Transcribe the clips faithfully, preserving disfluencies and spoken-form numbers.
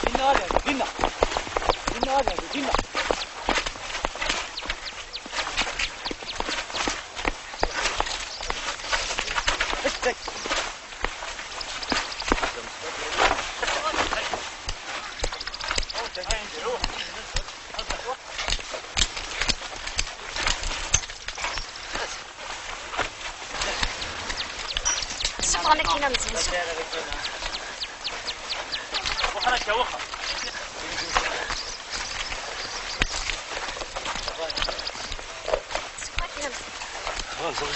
Dinna, dinna. Dinna, dinna. Sufɣen akkin amzun, sufɣen. Waxa akka, waxa. Sufɣen akkin amzun.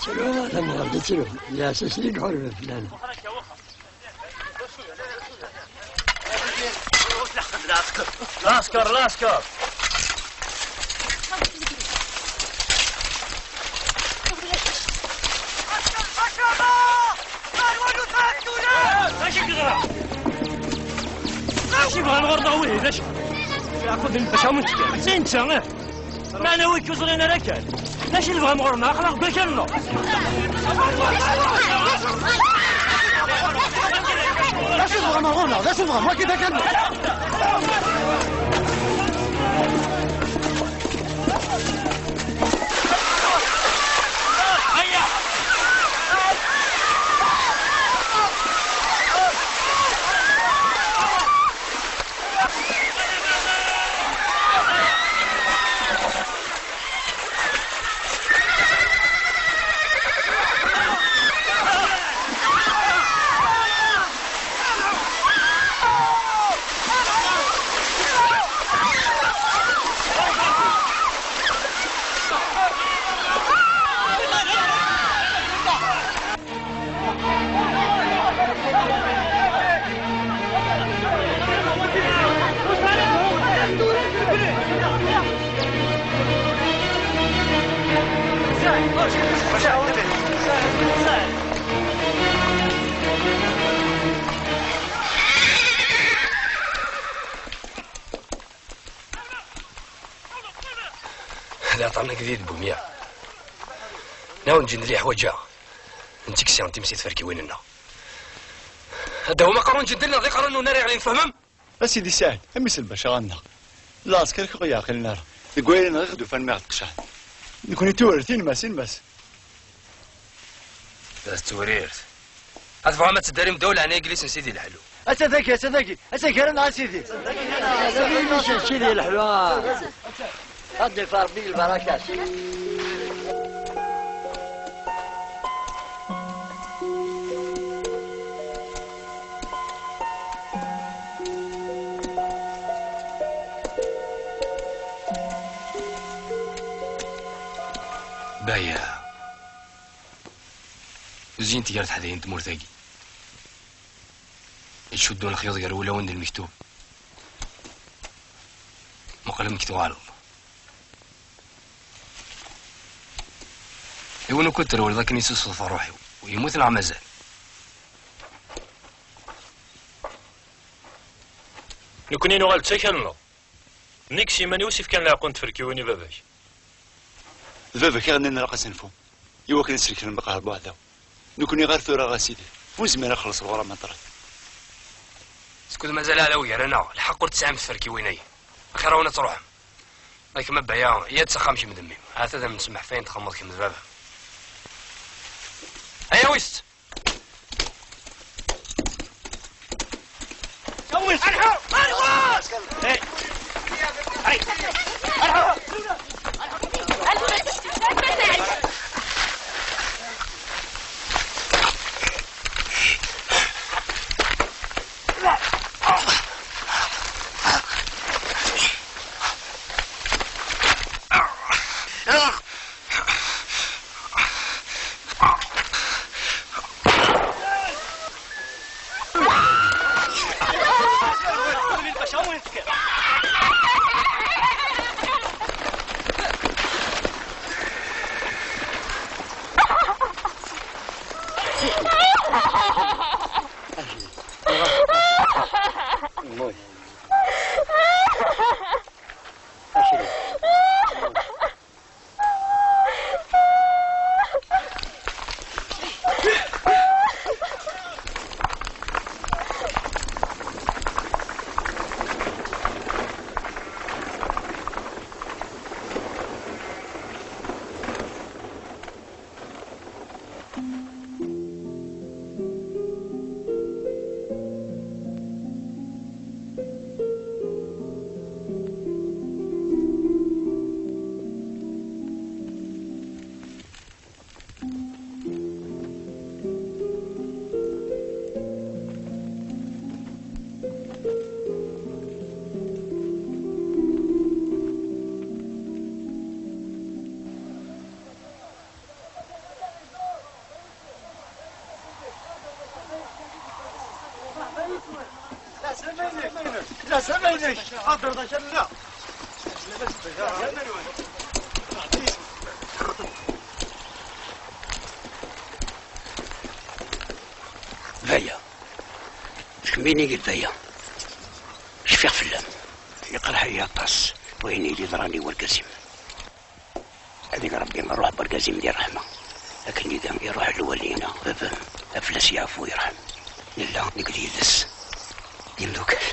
Ttru, tamɣart, ttru. Lɛessas-nni iḥurben fell-aneɣ. Lasker, lasker. Acu bɣan ɣur-neɣ wihin, acu? Yeɛqub, bac awen-tekka. D netta, eh. Meɛna wi k-ẓrin ara kan. D acu i tebɣam ɣur-neɣ? Aql-aɣ deg wakal-nneɣ. D acu tebɣam ɣur-neɣ? D acu tebɣam? Wagi d akal-nneɣ. Later nekk d idebbumiya. Nawen ǧendel yeḥwaǧ-aɣ. Netteksi n times i tferkiwin-nneɣ. Ad d-awim aqerru n ǧendel neɣ d iqerru-nwen ara yeɣlin, tfehmem? A Sidi Saɛid, a mmi-s n lbaca ɣer-nneɣ. Lɛesker-ik ur ɣ-yeɛqilen ara. Deg wayla-nneɣ i ɣ-d-ufan mi ɣ-d-qecɛen. Nekni d tewrirt, inmas, inmas. D tewrirt. Ma tebɣam ad teddarim ddaw leɛnaya n yelli-s n Sidi Leḥlu. Ata dagi, ata dagi, ata gar-aneɣ a Sidi. Ata dagi, a Sidi Leḥlu. Ad d-yefk Rebbi lbaraka. Baya. Uzzint gar teḥdayin n tmurt-agi. Yettcuddu lexyuḍ gar wulawen d lmektub. Muqel amek tuɣaleḍ. Iwen ukud trewleḍ akken i susfeḍ ɣef ṛṛuḥ-iw. U yemmut neɣ mazal? Nekni nuɣal d takal-nneɣ. Nekk s yiman-iw s-ifkan leɛqu n tferkiwin i baba-k. D baba-k i ɣ-nnan ilaq ad s-nfu, i wakken ad sreklen baqaɛ n uɛdaw. Nekni ɣer tura, a Sidi, ur nezmir ad nxelleṣ lɣur-a ma neṭṭrad. Skud mazal aɛdaw gar-aneɣ, lḥeqq ur tesɛim tferkiwin-agi. Axir-awen ad truḥem. Akem a Baya, yya-d s axxam kemm d mmi-m. Ahat ad am-nsemmeḥ f ayen txedmeḍ kemm d baba-m. Aya wis-tt. Baya. Tkemmini-yi-d Baya. Cfiɣ fell-am. Yeqreḥ-iyi aṭas wayen i d-yeḍran i wergaz-im. Ad ig Ṛebbi ṛṛuḥ n wergaz-im di ṛṛeḥma, akken iga i ṛṛuḥ n lwali-ina, baba-m, ad fell-as yeɛfu yerḥem. Nella nekk d yid-s d imdukal.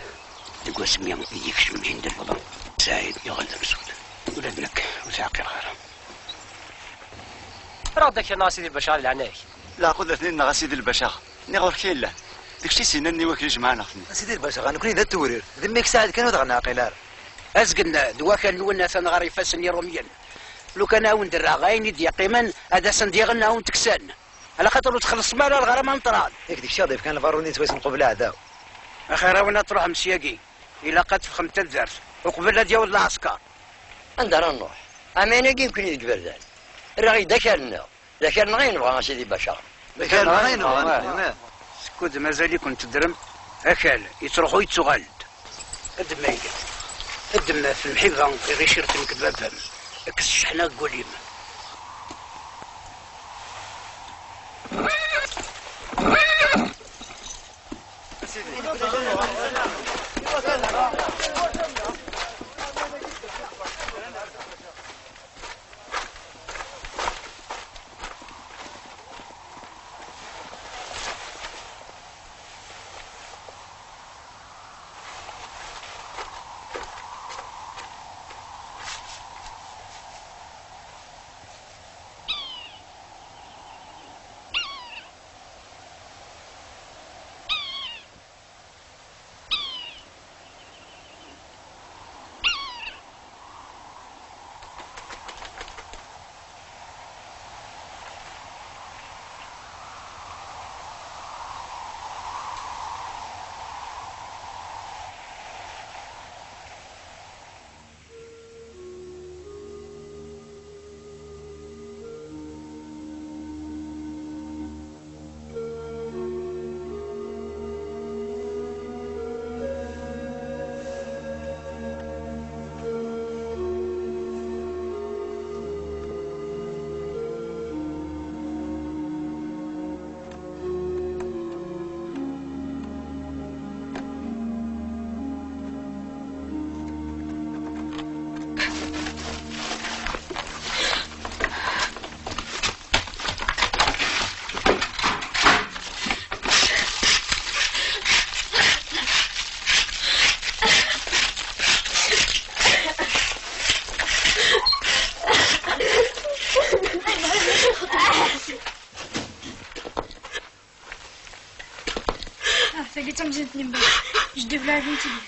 Deg wasmi i d-yekcem Ǧindel Wḍan, Saɛid yuɣal d amsud. Ula d nekk ur t-ɛqileɣ ara. Ffreɣ-d akal-nneɣ a Sidi Lbacar, di leɛnaya-k. Leɛqud atni-nneɣ a Sidi Lbacar. Nniɣ ɣur-k i llan. D kečč i s-yennan i wakli jemɛen-aɣ-ten-id. A Sidi Lbacar, nekkni d at Tewrirt. D mmi-k Saɛid kan ur d-aɣ-neɛqil ara. Azgen d wakal-nwen atan ɣer ifassen n Irumyen. Lukan a wen-d-rreɣ ayen i d-yeqqimen, ad asen-d-iɣen a wen-t-kksen. Ala xaṭer ur txellṣem ara leɣrama n ṭṭrad. Yak d kečč i ɣ-d-yefkan lbaruni yettwasen qbel aɛdaw. Axir-awen ad truḥem syagi. Ilaq ad teffɣem taddart uqbel ad yaweḍ lɛesker. Anda ara nruḥ? Ɛamayen-agi nekkni deg iberdan. Rriɣ-ak-d akal-nneɣ. D akal-nneɣ ay nebɣa a Sidi Bacar. D akal-nneɣ ay nebɣa nekkni. Skud mazal-iken teddrem, akal yettruḥu yettuɣal-d. A ddem ayla, a ddem ɣef lemḥibba iɣ icirken nekk d baba-m. Kkes cceḥna deg wul-im. Di tamzint-nni n baba, jeddi Belɛid n Tili.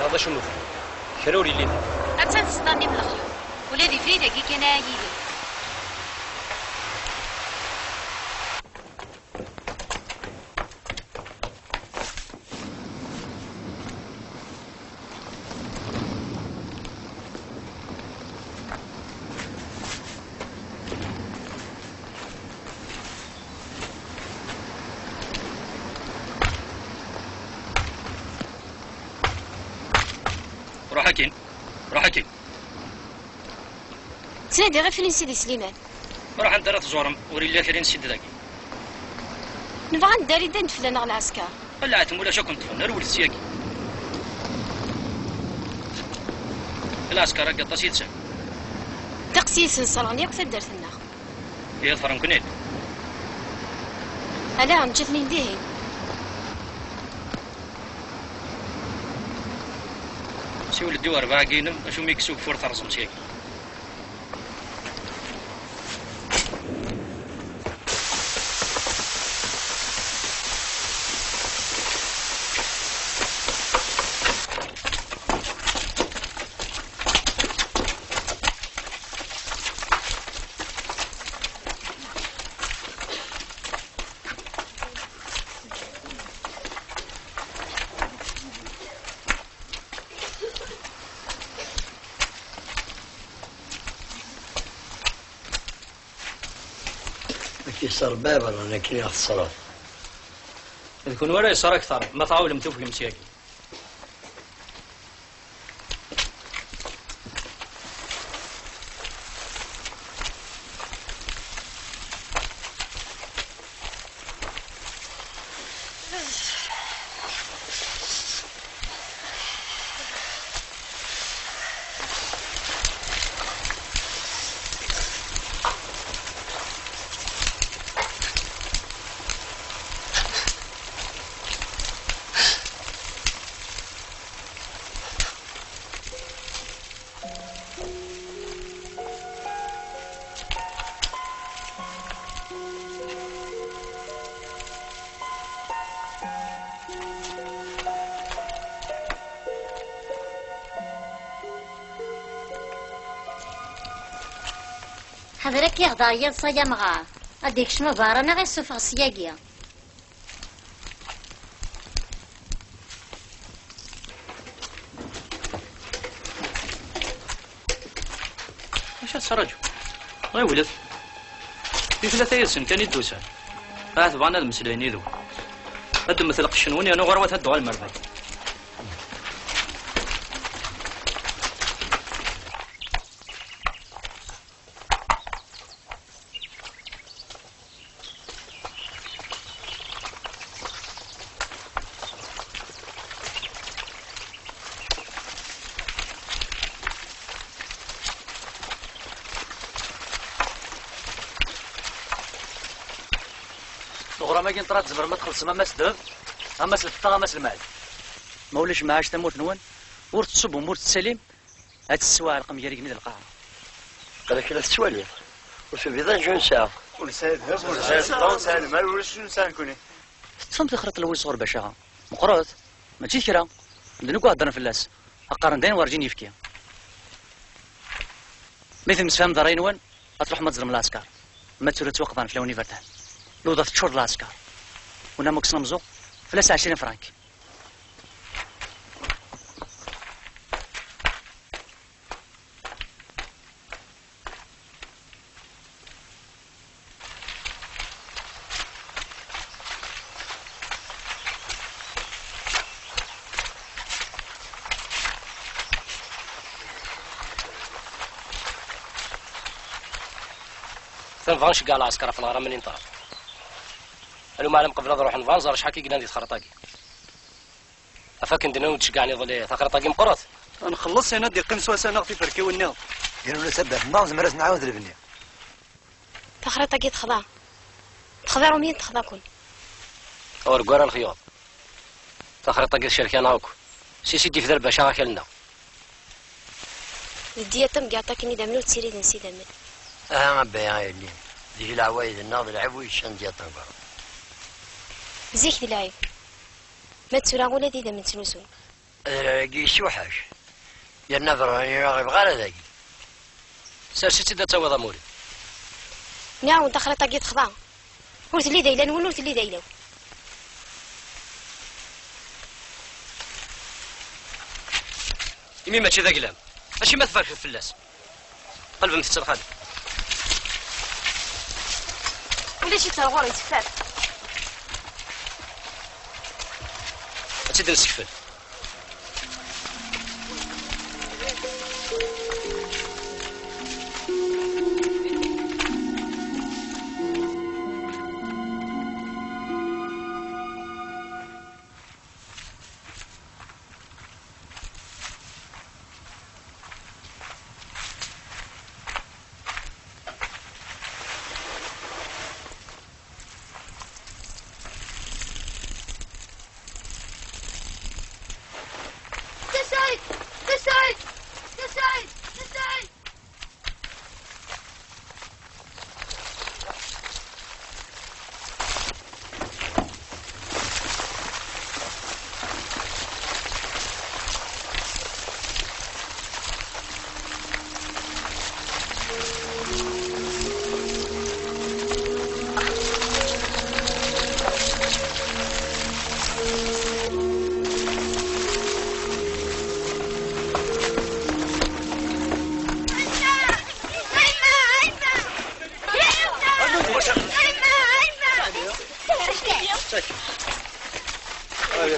Tesɛiḍ acu n uxxam? Kra ur yelli da. Attan tseṭṭa-nni n lexyuḍ. Ula d ifrid-agi kan ara yili. Ruḥ akkin. Ruḥ akkin. Ttnadiɣ ifri n Sidi Sliman. Ruḥ anda ara tẓurem, ur illi kra n ssid dagi. Nebɣa ad nedder i ddan fell-aneɣ lɛesker. Qelɛetem ulac ad ken-ṭṭfen, rewlet syagi. Lɛesker-agi aṭas yid-sen. Ddeqs yid-sen ṣerɣen yakk taddart-nneɣ. Iḍefren-ken-id. Ala, neǧǧa-ten-in dihin. Siwel-d i urbaɛ-agi-inem, acu mi yekkes ugeffur terẓem syagi. Yeṣṣer baba, nekkni ɣ teṣṣreḍ. D kunwi ara yeṣṣer akteṛ, ma tɛawlem tufgem syagi. Ḥader akka iɣder yiḍes ay amɣar, ad ikcem abaran neɣ isuffeɣ syagi. Acu ad ttṛaǧu? Ɣiwlet. Di tlata yid-sen kan i d-usan. Ahat bɣan ad mmeslayen yid-wen. Ad d-temmet lqecc-nwen yernu ɣur-wat ad d-tuɣalem ar berra. Leɣram-agi n ṭṭrad tzemrem ad txellṣem a Mass Deheb, a Mass Lfeṭṭa, a Mass Lmeɛd. Ma ulac mɛac tamurt-nwen, ur tettṣubbum, ur tettalim, ad teswaɛelqem gar igenni d lqaɛa. Aql-ak la tettwaliḍ. Ur tubiḍ ara acu nesɛa. Ur nesɛi ddheb, ur nesɛi ṣṣeḍa, ur nesɛi lmal, ulac acu nesɛa nekkni. Teṭṭfem taxriṭ n Lewwis ɣur Bacaɣa. Meqqret, mačči d kra. Medden akk heddren fell-as. Qqaren d ayen werǧin yefki. Mi temsefhamem d ṛṛay-nwen, ad tṛuḥem ad teẓrem lɛesker. Ma d tura ttwaqḍan fell-awen iberdan. Lewḍa teččur d lɛesker. Win am ukesna meẓẓu, fell-as ɛecrin frank. Atan bɣan ceggeɛ lɛesker ɣef leɣram-nni n ṭṭrad. Aluma ɛlam qbel ad ruḥen bɣan ẓer acḥal i yellan di texriṭ-agi. Af akken d-nnan ur d-ceggɛen iḍelli, taxriṭ-agi meqqret. Ad nxelleṣ, yan ad d-iqqim s wass-a neɣ tiferkiwin-nniḍen. Yan ula d taddart-nneɣ nezmer ad s-nɛawed lebni. Taxriṭ-agi texḍa. Texḍa Rumyen, texḍa-ken. Ur ggar a lexyuḍ. Taxriṭ-agi tcerk-aneɣ akk. Sisi d-ifder bac akal-nneɣ. D dyaṭ am dyaṭ akken idammen ur ttiridin s idammen. Aha a Baya a yelli, deg leɛwayed-nneɣ d lɛib ur yeččan dyaṭ n beṛṛa. Zik d lɛib. Ma d tura ula d idammen ttnusun. Adrar-agi yessuḥac. Yerna berrani ur aɣ-ibɣi ara dagi. Sers-itt-id ad tawiḍ amur-iw. Nniɣ-awen taxriṭ-agi texḍa. Ur telli d ayla-nwen, ur telli d ayla-w. Imi mačči d aglam, acimi tferkeḍ fell-as? Qelbemt-tt a lxalat. Ulac-itt ar ɣur-i, teffer. Ad tt-id-nessekfel.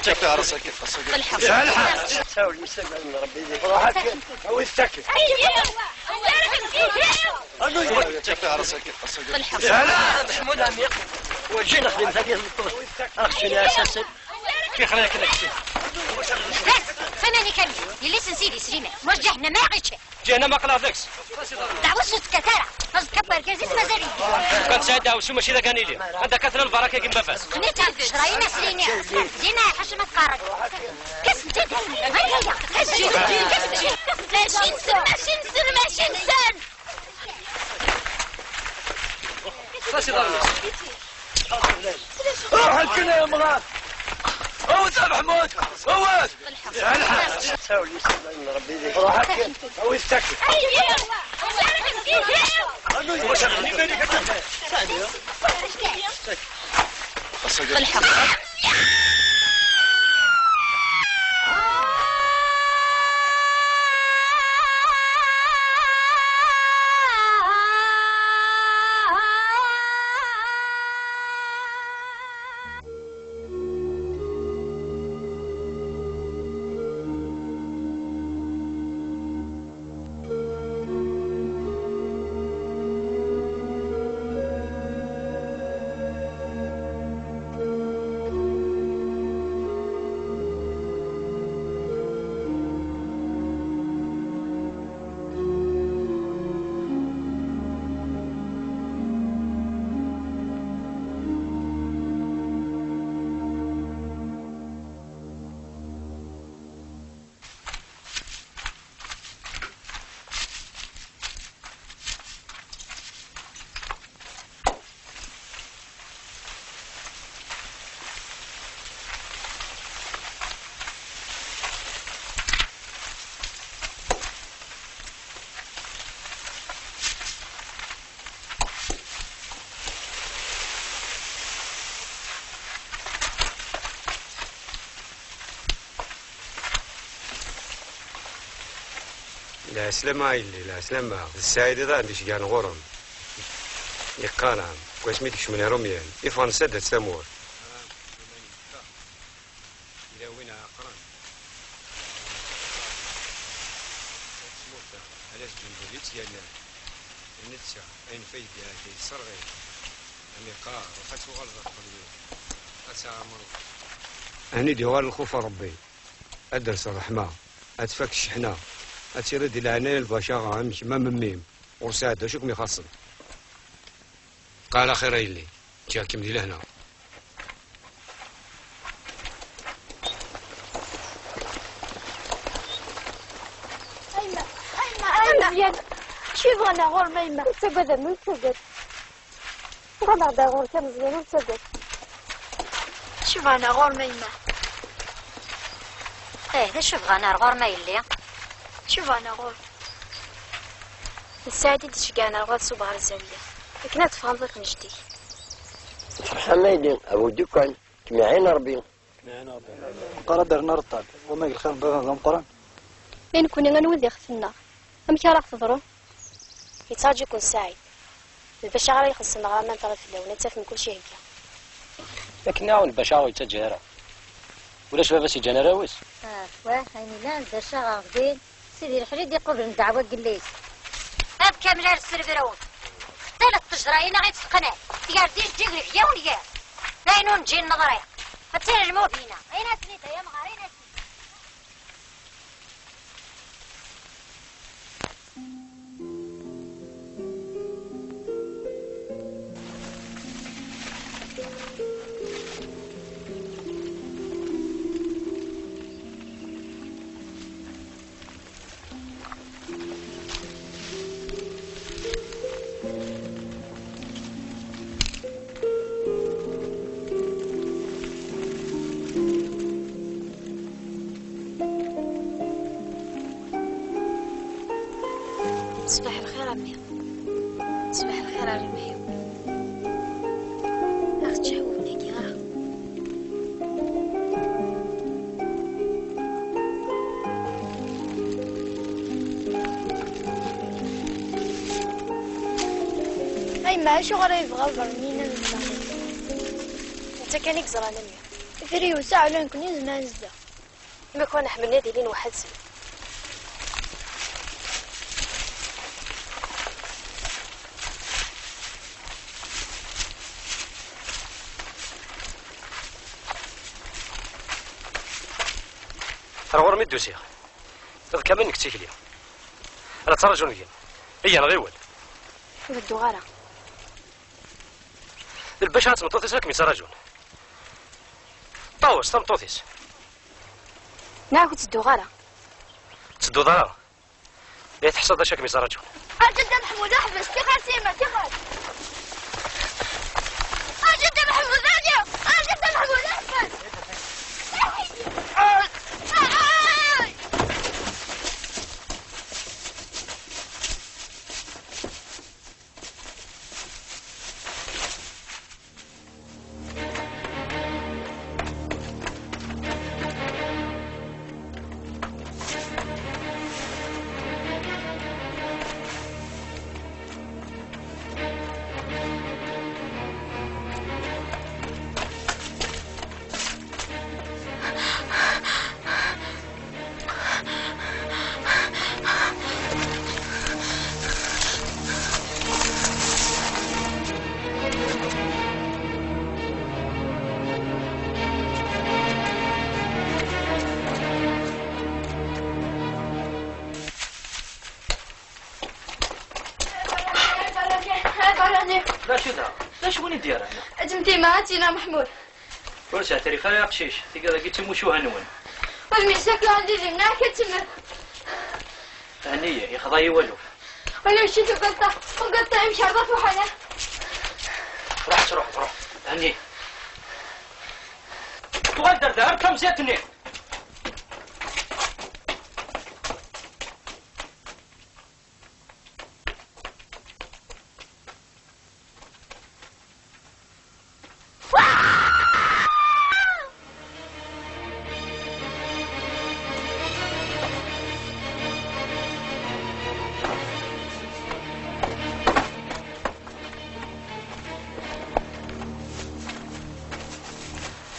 Ttafeɣ ass-agi, ass-agi. Lḥeqq. Lḥeqq. Ttawel, yessagad n Ṛebbi di ṛuḥek, awi-t sakit. Ttafeɣ ass-agi, ass-agi. Lḥeqq. Ḥmud ɛemmi. Werǧin nexdim tagi tmeṭṭut. Aɣ-ttun iɛessasen. Tixra akken ad kksen. Fehmani Kamil, yelli-s n Sidi Sliman, mwac ǧahennama i ɣ-iččan. Ǧahennama aql-aɣ deg-s. Deɛwessu ur tekkat ara. Aẓekka n wergaz-is mazal-iyi. Kan tesɛiḍ deɛwessu mačči d agan ili. Anda kkaten lbaraka-agi n baba-s. Ɣnit-d ccṛeɛ-im a Sliman. Dina ḥaca ma teqqareḍ. Kkes-tent-id. Aya, aya. Mačči-nsen, mačči-nsen, mačči-nsen. Ruḥ akken ay amɣar! Awet a Meḥmud! Awet! Ttawel, yessagad n Ṛebbi di ṛuḥek, awi-t sakit. Lḥeqq. Lɛeslama a yelli, lɛeslama. D Ssaɛid i ḍaɛen d iceggan ɣur-m. Yeqqar-am, deg wasmi d-kecmen Irumyen, i ffɣen ssaddat tamurt. Yella win ɛeqren. Tmurt-a, ala s ǧenbel i tt-yernan. D netta, ayen f ay d-iɛedda yesserɣ-it. Am iqqar, ruḥ ad tuɣaleḍ ɣer Qelyun. Ad tɛemreḍ. Ayen i d-yuɣal lxuf n Ṛebbi. Ad d-ters ṛṛeḥma, ad tfak cceḥna, ad tiliḍ di leɛnaya n lbaca am kemm am mmi-m, ur sɛiḍ d acu i kem-ixaṣṣen. Bqa ɛla xir a yelli, ǧǧiɣ-kem di lehna. A yemma, a yemma, a yemma. Amezyad, acu yebɣan ar ɣur-m a yemma? Ur ttagad a mmi, ur ttagad. Uɣaleɣ-d ar ɣur-k a Meẓyan, ur ttagad. Acu bɣan ar ɣur-m a yemma? Eh, d acu bɣan ar ɣur-m a yelli? Acu bɣan ar ɣur-m? D Ssaɛid i d-iceggɛen ar ɣur-s ubeɣ ar zzawiya, akken ad tefɣemt akken jeddi-k. Ferḥan a yelli, a bu ddukan, kem-iɛin Ṛebbi. Meqqar ad d-rren areṭṭal, wama g lxir n baba d ameqqran. I nekkni anwa i d ixef-nneɣ? Amek ara ɣ-teḍru? Yettraǧu-ken Saɛid. D bac ara ixellṣen ɣer aman terra fell-awen, ad tafem kullec ihegga. Akken nɛawen bac ara ɣ-yettaǧǧa ara. Ulac baba-s yeǧǧan arraw-is? Ah, wah, ayen illan d bac ara ɣ-din. Sidi Leḥli d-iqublen ddeɛwa n yelli-s. Ad kamel ar sserbrew. Xeṭṭilet ttejra-ina i tseqnay. Tger-d ijeǧǧig deg yawen gar. D ayen ur neǧǧi neḍri. Ad tili lmubina. Ayen asen-id ay amɣar, ayen asen-id. Ṣbaḥ lxir a mmi. Ṣbaḥ lxir a rebḥ-iw. Aɣ-ttcehhun dagi, aɣ. A yemma, acuɣer ay yebɣa uberni-inem ad nẓer? Netta kan i yeẓran a mmi. Iri wesɛa ula nekkni nezmer ad nezdeɣ. Imakaren ḥemmlen ad ilin weḥd-sen. Ar ɣur-m i d-usiɣ. Iḍ kamel nekk d tikli. La ttṛajun deg-m. Iyya, nɣiwel. Ur bedduɣ ara. D lbac ad tmeṭṭut-is la kem-yettrajun. Ṭawes, tameṭṭut-is. Neɣ ur ttedduɣ ara. Ur tettedduḍ ara? Ay teḥṣiḍ d acu ad kem-yettrajun. Arǧu Dda Meḥmud, ḥbes, tixer sima, tixer. Arǧu Dda Meḥmud, arǧu! Arǧu Dda Meḥmud, ḥbes! D acu da? D acu win i d-yerran? Ǧemtima, ad tina Meḥmud. Ur sɛetrif ara aqcic, tigad-agi d timucuha-nwen. Ur myeccakeɣ ɣer Lili, nniɣ-ak ad temmet. Henni, yexḍa-yi waluf. Ur myecci tugaṭ-a, tugaṭ-a imkerḍa tuḥala. Ruḥ, ruḥ, ruḥ. Henni. Tuɣal-d ar da, ar tamẓidt-nni.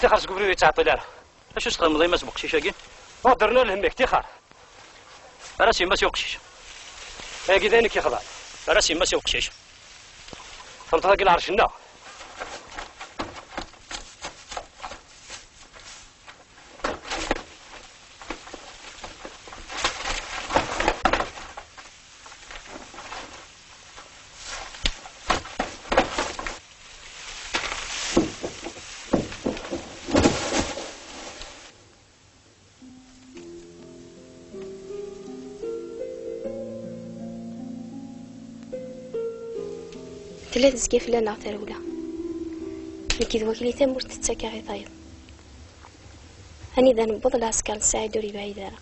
Tixer seg ubrid ur yettɛeṭṭil ara. Acu s-txedmeḍ i Mass Buqcic-agi? Ur ddren ara lhemm-ik, tixer. Ar as yemma-s i uqcic. Ayagi d ayen i k-yexḍan. Ar as yemma-s i uqcic. Txedmeḍ-agi lɛerc-nneɣ. Tella tezga fell-aneɣ trewla. Nekk d wakli tamurt tettak-aɣ i tayeḍ. Anida newweḍ, lɛesker n Saɛid ur yebɛid ara.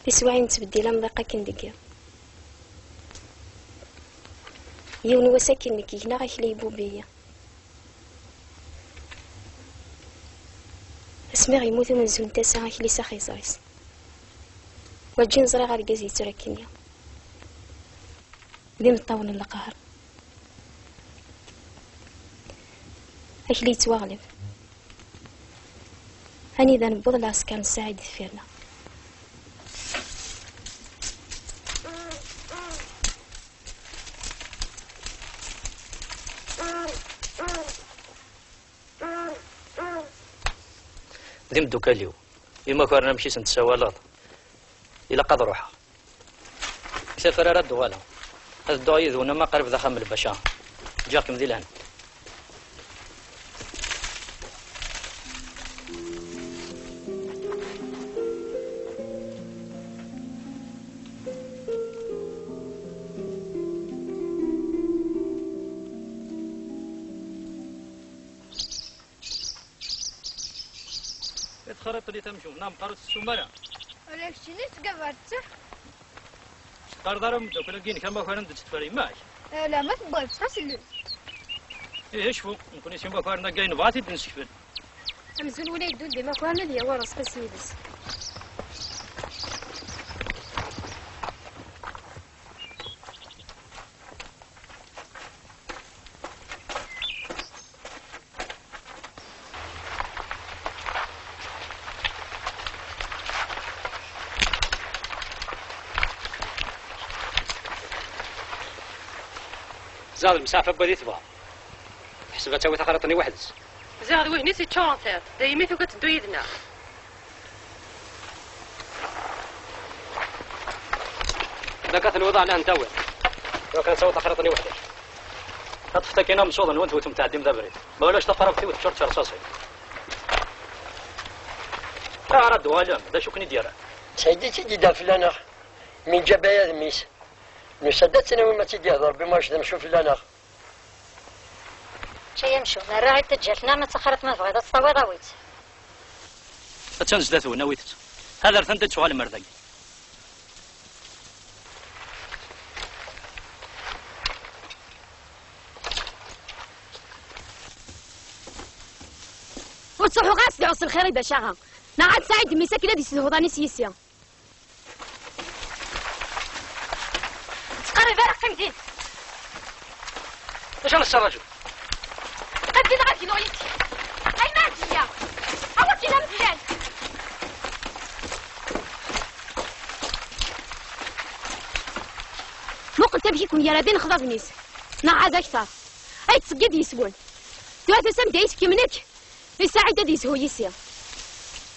Tiswiɛin nettbeddil amḍiq akken deg yiḍ. Yiwen wass akken nekk gneɣ akli ibubb-iyi. Asmi ɣ-yemmut umenzu n tasa, akli s axiẓer-is. Werǧin ẓriɣ argaz yettrakken-iyi. D imeṭṭawen n leqher. Akli yettwaɣleb. Anida newweḍ, lɛesker n Saɛid deffir-nneɣ. D imeddukal-iw. Imakaren amek i sen-tessawaleḍ? Ilaq ad ruḥeɣ. Deg tafra ara d-uɣaleɣ. Ad dduɣ yid-wen ama qrib d axxam n lbaca. Ǧǧiɣ-kem di lehna. I texriḍ-ten i tamcumt, neɣ meqqar ur tettessum ara? Ala keččini tettgabareḍ-tt. Ur teqqareḍ ara i umeddakel-agi-inek amakar anda tt-teffer yemma-k? Ala, ma tewweḍ, ttxil-m. Ih, cfu, nekkni s imakaren-agi nebɣa ad t-id-nessekfel. Amzun win ay yeddun d imakaren ad yawi Ṛezqis yid-s. Ziɣ d lemsaɛfa n wad i tebɣa. Teḥseb ad tawi taxriḍt-nni weḥd-s. Ziɣ d wihin i s-yeččuren tiṭ, daymi tugi ad teddu yid-neɣ. Dak ad ten-wiḍeɣ lehna tawiḍ. Iwakken ad tawiḍ taxriḍt-nni weḥd-k. Ṭṭfet akkin amsuḍ-nwen tewtem tɛeddim d abrid. Ma ulac taqrabt-iw teččur d tirṣaṣin. Ayɣer ad d-tuɣalem? D acu ken-id-yerran? Saɛid i tt-id-iddan fell-aneɣ. Mi nǧab aya d mmi-s. Nusa-d ad tt-nawi ma tt-id-ihder Rebbi ma d amcum fell-aneɣ. Ččay amcum, nerra i taǧǧalt-nneɣ ma d taxriḍt ma tebɣiḍ ad tt-tawiḍ awi-tt. Attan zdat-wen, awit-tt. Ḥadret anda d-tuɣalem ar dagi. Ur ttruḥuɣ ara s-d-ɛuss lxir i bac-aɣ. Neɣ ad tesɛi ddem-is akken ad yessedhu uḍan-is yis-i. Ttqerrib ara, qqim din. D acu ara nessaraju? Qqim din ɣer gnu yid-k. Ay Maɛdiya! Awakken am flan! Muqlet amek i ken-yerra d inexḍaben-is. Neɣ ɛad akter. Ay ttṣeggid yes-wen. Tura tusam-d ay tekkim nekk. I Saɛid ad yezhu yis-i.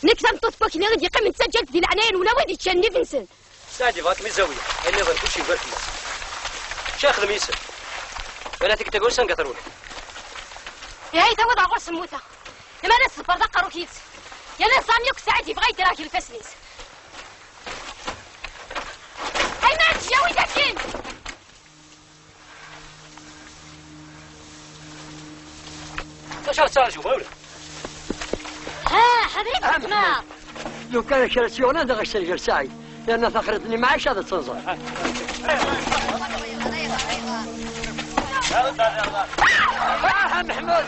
Nekk tameṭṭut n wakli i d-yeqqimen d taǧǧalt di leɛnaya-nwen a wid yeččan nnif-nsen. Saɛid yebɣa ad kem-izawi, ayen nniḍen kullec yeggar fell-as. Acu ara yexdem yis-m? Wala tikkelt-agi ur s-anga trewleḍ. Ihi tawiḍ ɣer ɣur-s mmuteɣ. Lemmer ad tḍebbreḍ aqerru-k yid-s. Yerna ẓẓam yakk Saɛid yebɣa yedder ɣer lfassen-is. Ay Maɛdiya, awi-d akkin! Acu ara tettṛaǧuḍ, a wlad? Ha, ḥader i txedmeḍ! Lukan kra s-yuɣen ad aɣ-iserger Saɛid, yerna taxriḍt-nni mɛic ad tt-nẓer. Ah, Meḥmud!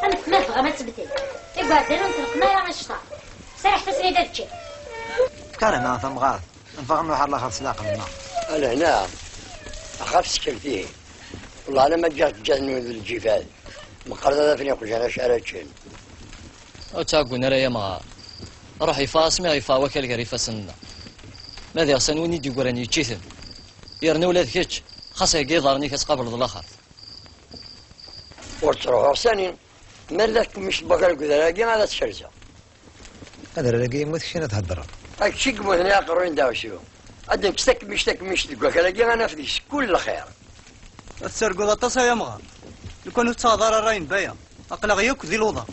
Amek ma tebɣam ad tebdem? Igerdan ur ntelqem ara annect-a. Serrḥet-asen-id ad ččen. Karama, tamɣart. Neffeɣ nruḥ ar laxert s leɛqel-nneɣ. A lehna, axaf ssekret ihi. Wellah alamma ǧǧiɣ ǧǧat-nwen d lǧifad. Meqqret ad afen iqjan acu ara ččen. Ur ttɛeggun ara ay amɣar. Ruḥ yeffeɣ asmi ɣ-yeffeɣ wakal gar ifassen-nneɣ. Ma d iɣsan win i d-yeggran yečč-iten. Yerna ula d kečč, xas heggi iḍarren-ik ad tqableḍ laxert. Ur ttruḥuɣ sani. Ma la tkemmict n wakal deg udrar-agi ad tt-kerzeɣ. Adrar-agi yemmut keččini ad theddreḍ. A kečč i yemmuten i aqerruy n deɛwessu. Ad nekkes takemmict takemmict deg wakal-agi ad naf deg-s kul lxir. Ad tettarguḍ aṭas ay amɣar. Lukan ur tettaɣeḍ ara ṛṛay n Baya, aql-aɣ yakk di luḍa.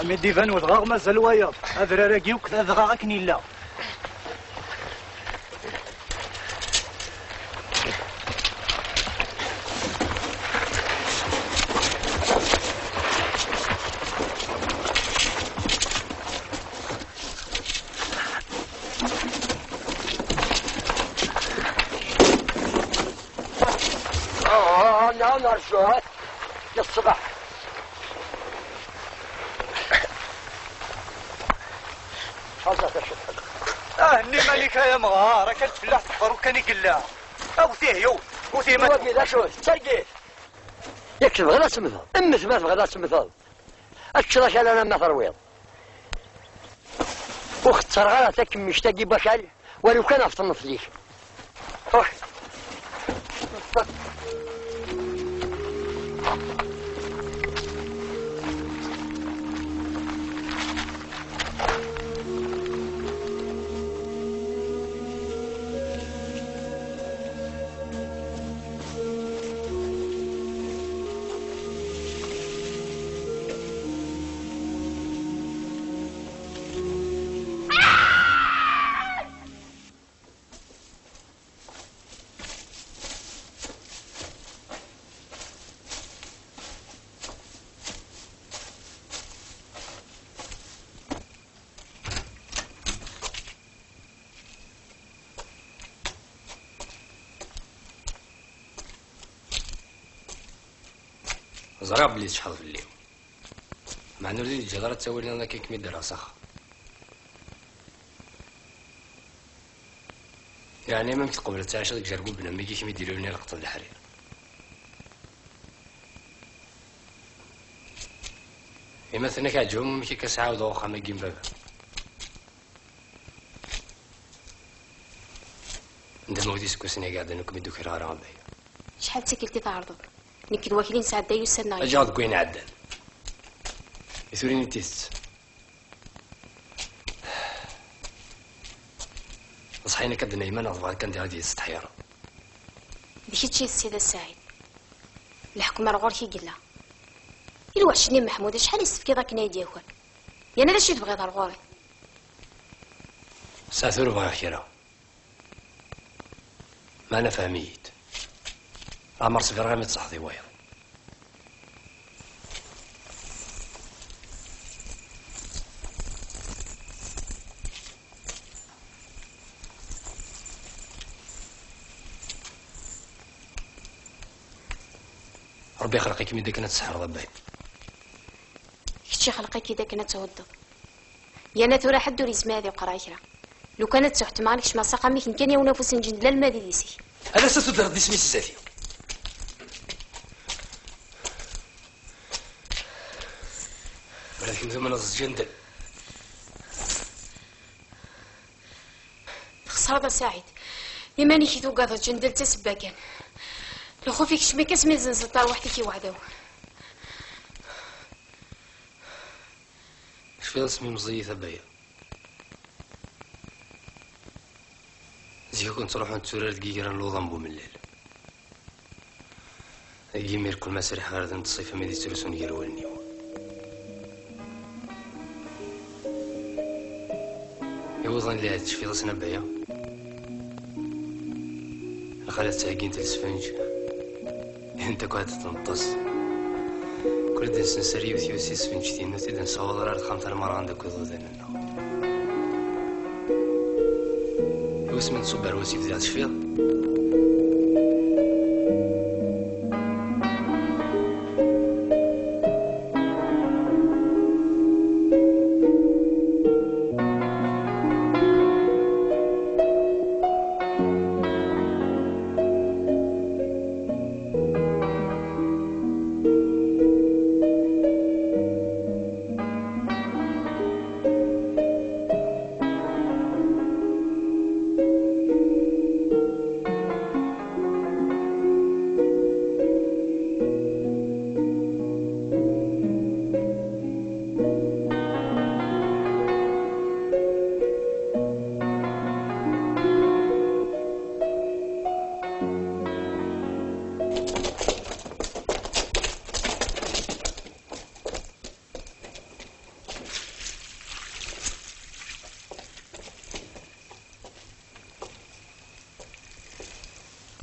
Mi d-iban wedɣaɣ mazal wayeḍ, adrar-agi akk d adɣaɣ akken yella. Nerǧu-t. Yeṣbeḥ. Ḥaza tacebḥet. Ah, nni Malika ya mɣar, akka tfellaḥ teqqar ukan i yella. Awt ihi, awt ihi, ma wagi d acu? D targit. Yak tebɣiḍ ad temmteḍ? Mmet ma tebɣiḍ ad temmteḍ. Ad teččeḍ akal alamma terwiḍ. Ur xettreɣ ara takemmict-agi n wakal, walu kan ɣef tneflit. Ruḥ. Ẓriɣ belli tecḥeḍ fell-i. Meɛna ur d-iyi-teǧǧiḍ ara ttawil-nniḍen akken kem-id-rreɣ s axxam. Yeɛni amek tqebleḍ ttɛiceḍ deg jergub n mmi-k i kem-id-ilulen i lqeṭ d leḥrir? Ima tenna-k ɛeǧbem amek akka s-ɛawdeɣ uxxam-agi n baba. Ndama udi seg wass-nni i iɛeddan ur kem-id-ukreɣ ara a Baya. Acḥal d tikkelt i tɛerḍeḍ? Nekk d wakli nesɛedday ussan-nneɣ. Aǧaɣ deg wayen iɛeddan. I turin i tidet. Ḍṣeḥ-in akka d-nayman neɣ tebɣiḍ kan diɣ ad iyi-tsetḥireḍ? D kečč i d Sidi Saɛid. Leḥkem ar ɣur-k i yella. I lweḥc-nni n Meḥmud acḥal i s-tefkiḍ akken ay d-yaker? Yerna d acu i tebɣiḍ ar ɣur-i? Saɛet ur bɣiɣ kra. Meɛna fhem-iyi-d. Leɛmer ṣbireɣ imi d-tṣaḥeḍ i wayeḍ. Ṛebbi ixleq-ikem-id akken ad tseḥḥreḍ a Baya. Kečč ixleq-ik-id akken ad thuddeḍ. Yerna tura ḥedd ur yezmir ad iqerreɛ kra. Lukan ad ttuḥetmeɣ ad kecmeɣ s axxam-ik, nekk ad yawen afus n ǧendel alma d idis-ik. Ad as-tudreḍ d isem-is zdat-i. Ula d kemm tumneḍ s ǧendel. Txesreḍ a Saɛid. Iman-ik i tugadeḍ, ǧendel d tasebba kan. Lxuf ikcem-ik asmi tzenzeḍ tarwiḥt-ik i weɛdaw. Tecfiḍ asmi meẓẓiyit a Baya? Zik ad kent-ttruḥun tturar deg yiger n luḍa n bumellal. Deg yimir kul ma sriḥ ɣer din ttṣif am i d-ittrusun gar wallen-iw. Iwuḍan lɛid tecfiḍ-asen a Baya? Lxalat ttheggint lesfenǧ. Int akk ad tenṭes. Kul ad nsenser yiwet yiwet si tesfenǧtin, ur t-id-nessawaḍ ara ar texxamt ara merɣen d akk iḍudan-nneɣ. Iwis mi nṣubb ar wasif diɣ tecfiḍ?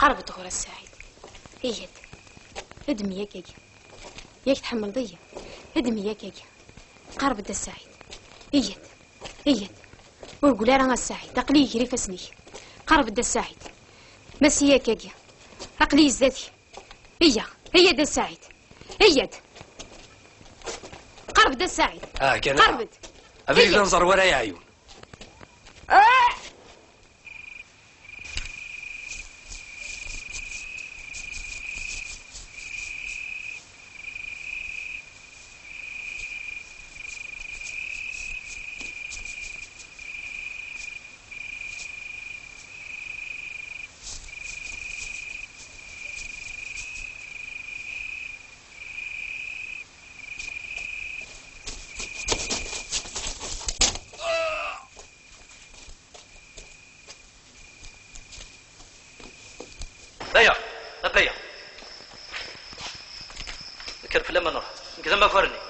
Qerb-d ɣur-i a Saɛid. Iyyat. Ddem-iyi akkagi. Yak tḥemmleḍ-iyi. Ddem-iyi akkagi. Qerb-d a Saɛid. Iyyat. Iyyat. Ur gul ara a Saɛid. Aql-iyi gar ifassen-ik. Qerb-d a Saɛid. Masi akkagi. Aql-iyi zdat-k. Iyya. Iyya-d a Saɛid. Iyya-d. Qerb-d a Saɛid. Ah, kan. Qerb-d. Abrid Iyya-d. Anẓar wara yeɛyun. Ah! Baya, a Baya. Kker fell-am ad nruḥ. Nekk d amakar-nni.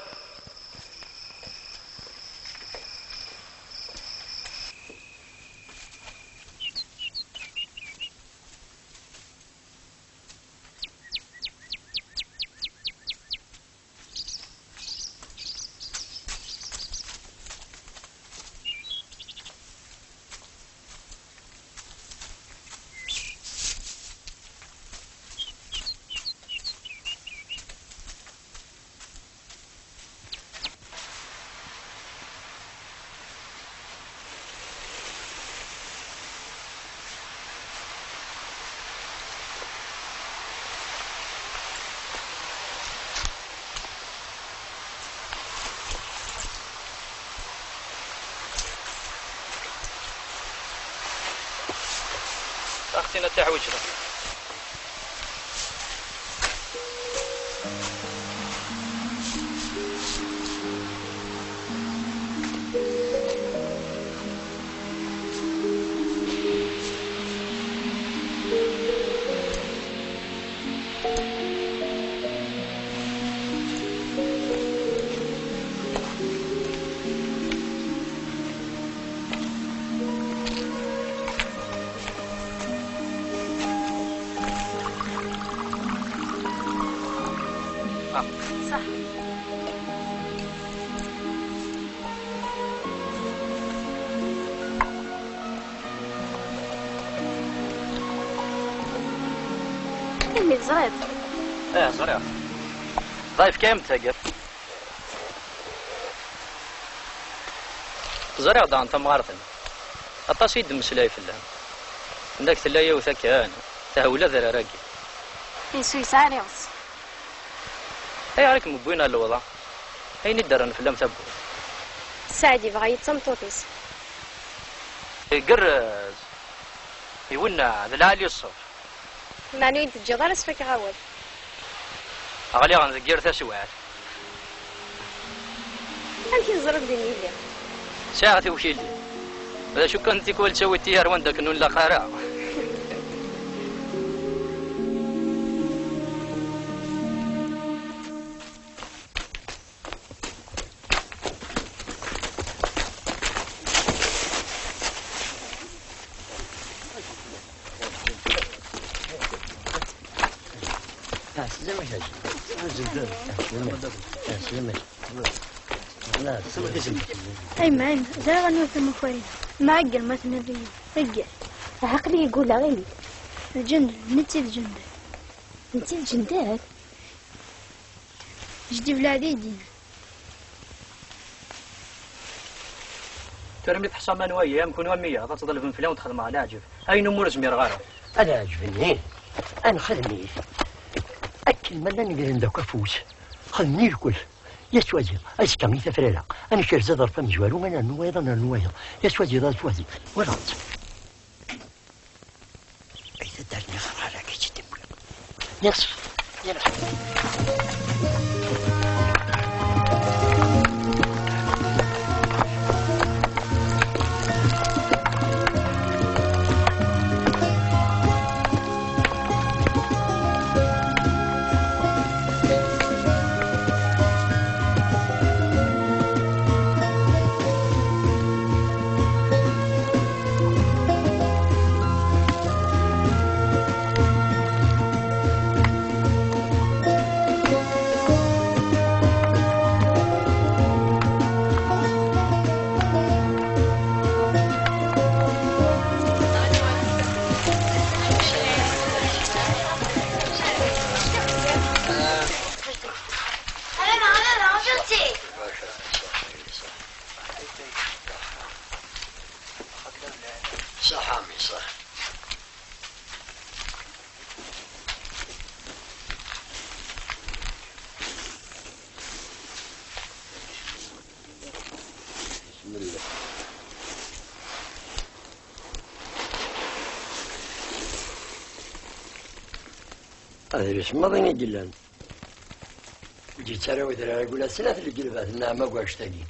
Axtin ad taḥwiǧ. صح. Imi teẓriḍ. Ih, ẓriɣ. Dɣa yefka-yam-d taggart. Ẓriɣ daɣen tamɣart-nni. Aṭas i d-mmeslay fell-am. Nnak tella yiwet akken, tehwel adrar-agi. Yesu yesɛa iɣes. Ayɣer i kem-wwin ar lewḍa? Ayen i d-rran fell-am tawwurt. Saɛid yebɣa-yi d tameṭṭut-is. Igerrez. Iwenneɛ, d lɛali ṣṣut. Meɛna ur yi-d-teǧǧiḍ ara ad s-fakeɣ awal. Ɣliɣ deg yir taswiɛt. Amek i teẓriḍ din yelli? Sɛiɣ tiwkilin. D acu kan, tikwal ttawiɣ-tt ar wanda akken ur nlaq ara. Ɛeslama-k a Ǧǧa. Ɛeslama-k. Ɛeslama-k. Ay mɛen, ẓriɣ anwa tamakar-inu. Mɛegger ma tnadiḍ. Egger. Aql-i gguleɣ ini. Lǧendel, netta d Ǧendel. Netta d Ǧendel? Jeddi Belɛadi i d-yenna. Tura mi teḥṣam anwa-yi, am kunwi am wiyaḍ, ad tḍelbem fell-i ad wen-d-xedmeɣ leɛǧeb. Ayen umi ur zmireɣ ara. Ad ɛeǧben-nni, ad nxedm-it. Akken ma llan gren-d akk afus, xedmen irkel. Yat wayeḍ, azekka i tafrara, ad nekrez aḍref amezwaru, ad nernu wayeḍ, ad nernu wayeḍ. Yat wayeḍ, yat wayeḍ. Walaɣ-tt. Ay taddart-nni ɣer ɣer-agi tt-id-wwiɣ. Nniɣ-as, yal ḥedd. Adlis maḍi i yellan. Ǧǧitt ara wedrar agula snat n lgelbat n nneɛma deg wannect-agi.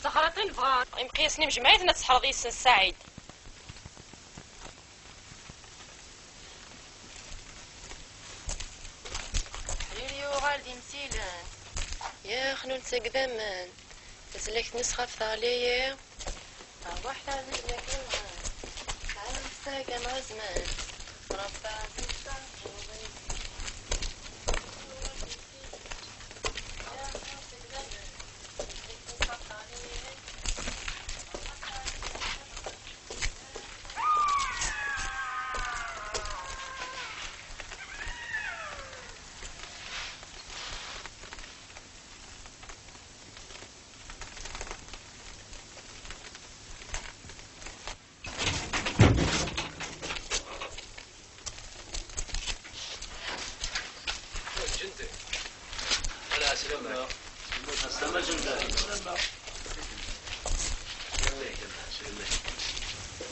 Taxraṭ i nebɣa. Imqyasen imejmaɛiten ad tseḥreḍ yes-sen Saɛid. Ḥlil yuɣal d imsilen. Yaxnun seg daman. Tazlakt-nnes ɣef teɣli. Ṛwaḥ taɛziz yak iman. Ɛawed tagam azman. Ṛebba ɛziz taɛǧuḍin.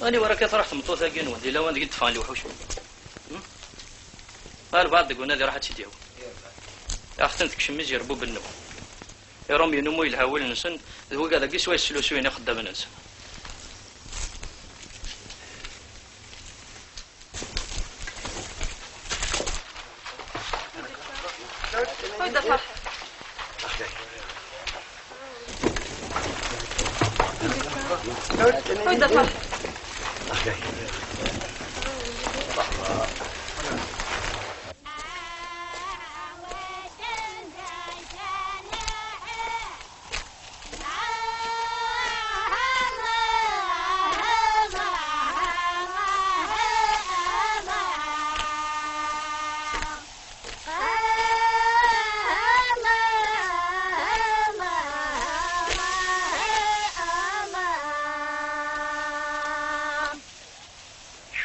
Ani wara akka truḥ tmeṭṭut-agi-nwen, di lawan deg i d-ffɣen lewḥuc? Hmm? Albaɛḍ deg unadi ruḥ ad tt-id-yawi. Aɣ-ten tekcem izirbuben-nwen. Iṛumyen umu yelha wul-nsen, d wigad-agi swayes slusuyen ixeddamen-nsen. Anda Ferḥat? Anda Ferḥat?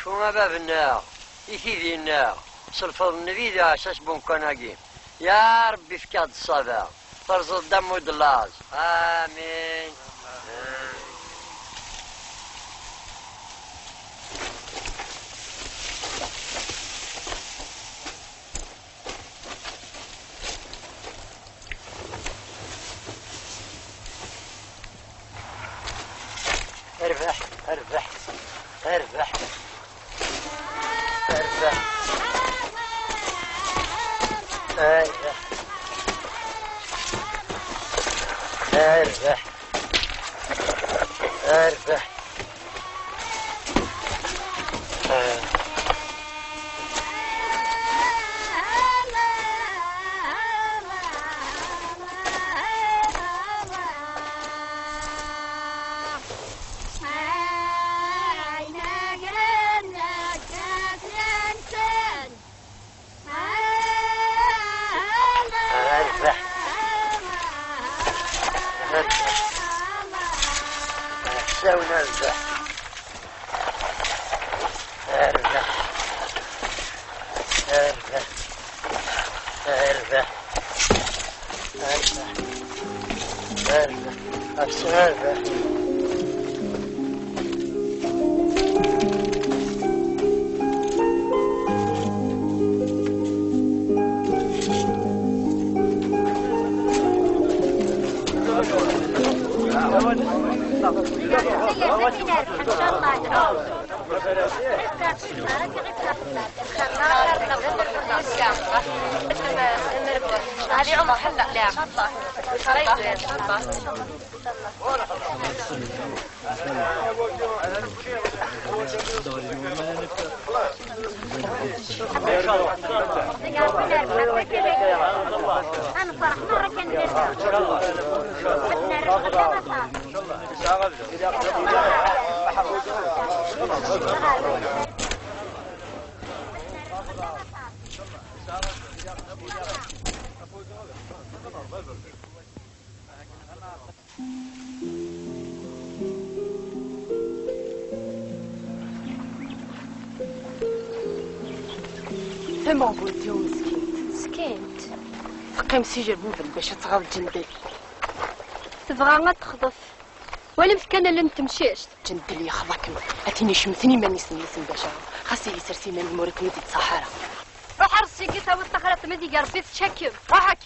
Cfu a bab-nneɣ, i tidi-nneɣ, s lfeḍl n Nnbi d aɛessas n wemkan-agi. Ya Ṛebbi, efk-aɣ-d ṣṣaba, terẓeḍ-d ammud n laẓ. Amin. Rbeḥ, rbeḥ, rbeḥ, rbeḥ, rbeḥ, rbeḥ. Rbeḥ. Rbeḥ. Ḥsawen rbeḥ. Rbeḥ. Rbeḥ. Rbeḥ. Rbeḥ. Rbeḥ. Rbeḥ. Tameɣbult-iw meskint. Meskint. Teqqim s ijerbuben bac ad tɣaḍ Ǧendel. Tebɣa ad texḍef. Walimt kan allen n temcict. Ǧendel yexḍa-kem. A tin icemten iman-is mmi-s n Baca. Xas ihi sers iman-im ur ken-id-ittṣaḥ ara. Ruḥ ar sigi tawiḍ taxriḍt ma d-iga Rebbi tečča-kem. Ruḥ akk.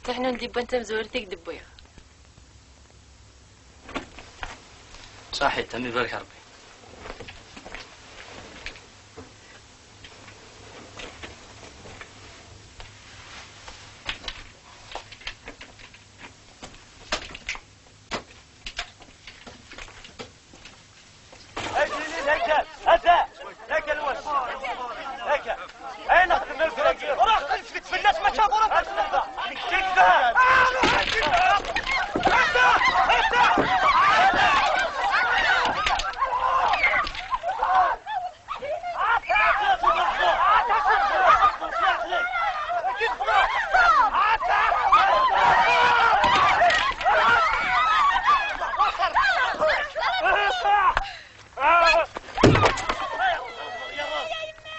Tiḥnun d-iwwan tamezwarut i k-d-wwiɣ. Saḥit, am ibarek Rebbi.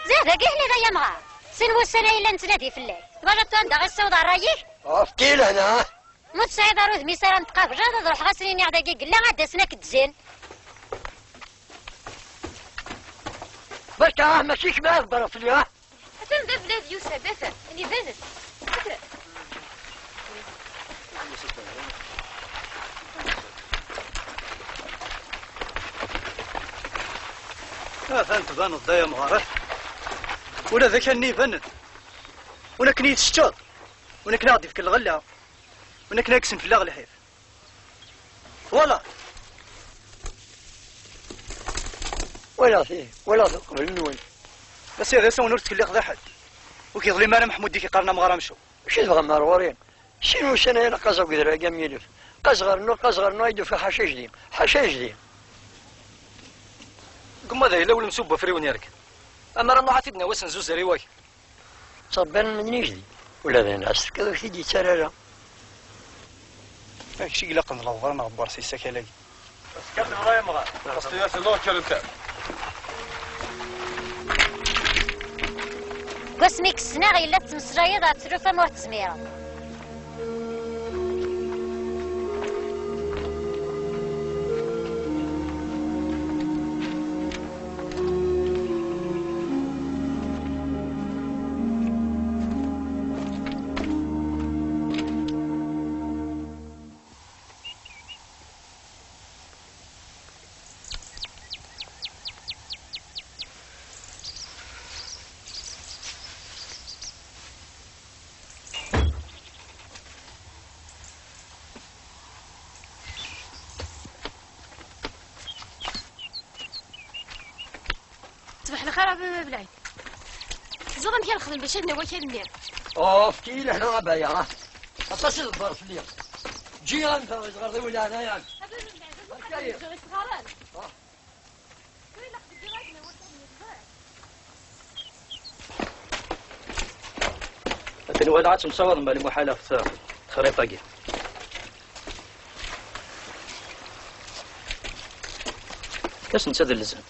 Ziɣ dagi i telliḍ ay amɣar. Sin wussan ay la nettnadi fell-ak. Twalaḍ tura anda i ssiwḍeɣ ṛṛay-ik? Efk-iyi lehna. Ma ur tesɛiḍ ara udem-is ara n tqableḍ, ad ruḥeɣ ad sen-iniɣ dagi yella, ad d-asen ad k-d-zzin. Berka, ah, mačči kemm ara tḍerreḍ fell-i, ah? Atan d abelɛid yusa-d, atan, iban-d. Atan. Atan tbaneḍ-d ay amɣar, ah. Ula d akal-nni iban-d. Win akken i yi-teččeḍ, win akken a ɣ-d-ifk lɣella, win akken a yekksen fell-aɣ lḥif. Voilà. Walaɣ-t, ih, walaɣ-t uqbel-nwen. A sidi, a sawen ur ttkellixeḍ i ḥedd. Ur k-yeḍlim ara Meḥmud i k-iqqaren amɣar amcum. Acu tebɣam ar ɣur-i? Sin wussan aya la qqazeɣ deg udrar-agi am yilef. Qqazeɣ rnu, qqazeɣ rnu, ay d-ufiɣ ḥaca ijdi. Ḥaca ijdi. Deg umadaɣ yella ulem s ubwafriwen yerk. Amar ad nruḥ ad t-id-nawi ass n zuzar i wak. Ttṛebban medden ijdi. Ula d ayen as-tefkiḍ ur k-t-id-yettarra ara. Kečč i ilaqen d lehḍur neɣ n wersi s akal-agi. Ass-a kan tebɣa yemɣar. Ass-a kan tebɣa yemɣar. Deg wasmi i k-ssneɣ yella tettmeslayeḍ ar tlufa ma ur tezmireḍ. Ṣbeḥ lxir a baba Belɛid. Teẓriḍ amek ara nexdem bac ad nawi akal-nni? Oh, efk-iyi lehna a baya. Aṭas i tebber fell-i. Ǧǧiɣ-am ta i tɣerḍiwin leɛnaya-m. A baba Belɛid, ad nqabel lǧar isɣaren. Ah. Tura ilaq deg iɣaden awal-nni tebber. Akken walaɣ ad temsawaḍem a lmuḥal ɣef texriṭ-agi. Efk-asen-tt ad lzen.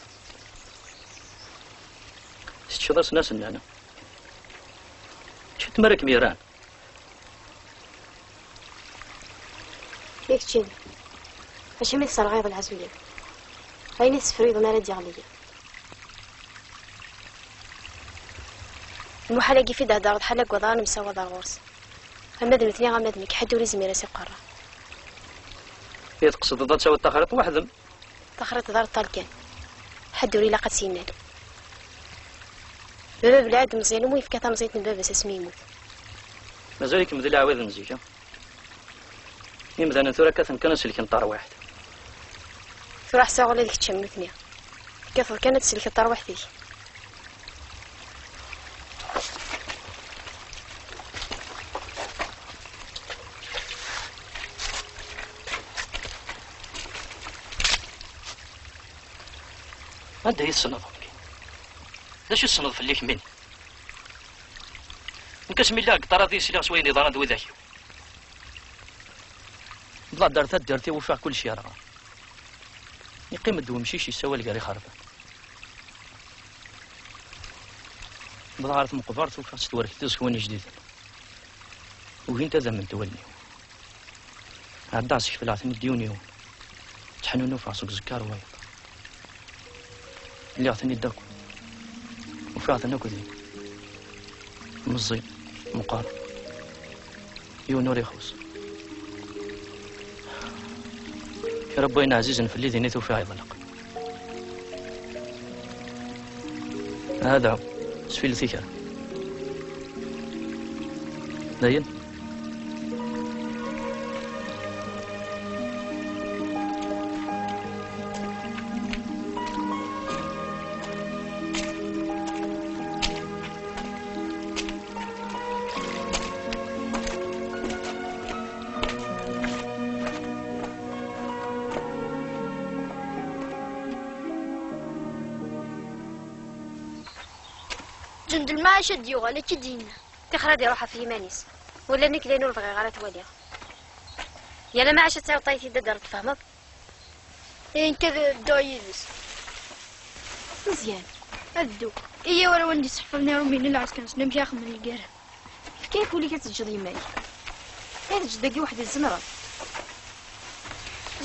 Teččeḍ-asen asennan. Ččet mi ara kem-yerran. I keččini? Acimi tesserɣayeḍ lɛezwiyat? Ayen i tessefruyeḍ mi ara d-yeɣli yiḍ. Lmuḥal-agi fi d-heddreḍ ḥala deg uḍar nemsawaḍ ar ɣur-s. Ama d nutni ama d nekk, ḥedd ur izmir a s-iqerra. I tqesdeḍ ad tawiḍ taxriṭ weḥd-m? Taxriṭ d areṭṭal kan. Ḥedd ur ilaq ad tt-yennal. Baba Belɛid Meẓyan umi yefka tamẓidt n baba-s asmi yemmut. Mazal-ikem d leɛwad n zik, a? Imdanen tura kkaten kan ad selken tarwiḥt. Tura ḥṣiɣ ula d kečč am nutni. Tekkateḍ kan ad tselkeḍ tarwiḥt-ik. Anda i tessneḍ? D acu tessneḍ fell-i kemmini? Nekk asmi lliɣ deg ṭṭarad i sliɣ s wayen iḍran d widak-iw. Wwḍeɣ-d ar taddart-iw ufiɣ kullec yerɣa. Yeqqim-d wemcic yessawal gar ixerban. Wwḍeɣ ɣer tmeqbert ufiɣ-tt twerket tiẓekwan ijdiden. Ugint ad amment wallen-iw. Ɛeddaɣ skefleɣ-ten-id yiwen yiwen. Ttḥenunufeɣ seg uẓekka ar wayeḍ. Lliɣ-ten-id akk. Ufiɣ-ten akk din. Meẓẓi, meqqer. Yiwen ur ixuṣ. Kra n wayen ɛzizen fell-i din i t-ufiɣ yeḍleq. Hada, sfilet i kra. Dayen? Ǧend lmaɛac ad d-yuɣal, akka i d-yenna. Tixer ad iruḥ ɣef yiman-is. Wala nekk d ayen ur bɣiɣ ara ad t-waliɣ. Yal amaɛac ad tawiḍ tayeḍ-id ad d-terreḍ, tfehmeḍ? Ihi nekk ad dduɣ yid-s. Meẓyan, ad dduɣ. Ihi war wanda i seḥfren iṛumyen i lɛesker-nsen, amek ara xedmen lgirra? Efk-ak ul-ik ad teǧǧeḍ yemma-k. Ma teǧǧeḍ dagi weḥd-i tzemreḍ.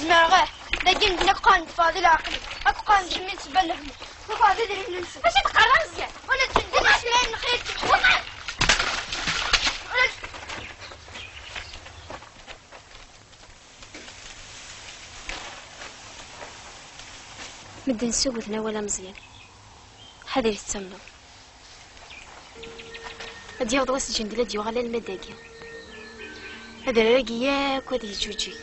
Zemreɣ, ih. Dagi medden akk qqaren-d Faḍil ɛqel-ik. Akk qqaren-d kemmi d ssebba n lehmum. Tufiḍ-d idrimen-nsen. Acu teqqareḍ a Meẓyan? Wala d-, d-, d-, d-, d-, d-, Medden ssuguten awal a Meẓyan. Ḥader i tettamneḍ. Ad yaweḍ wass ǧendel ad yuɣal alma dagi. Adrar-agi yakk ad yeǧǧuǧeg.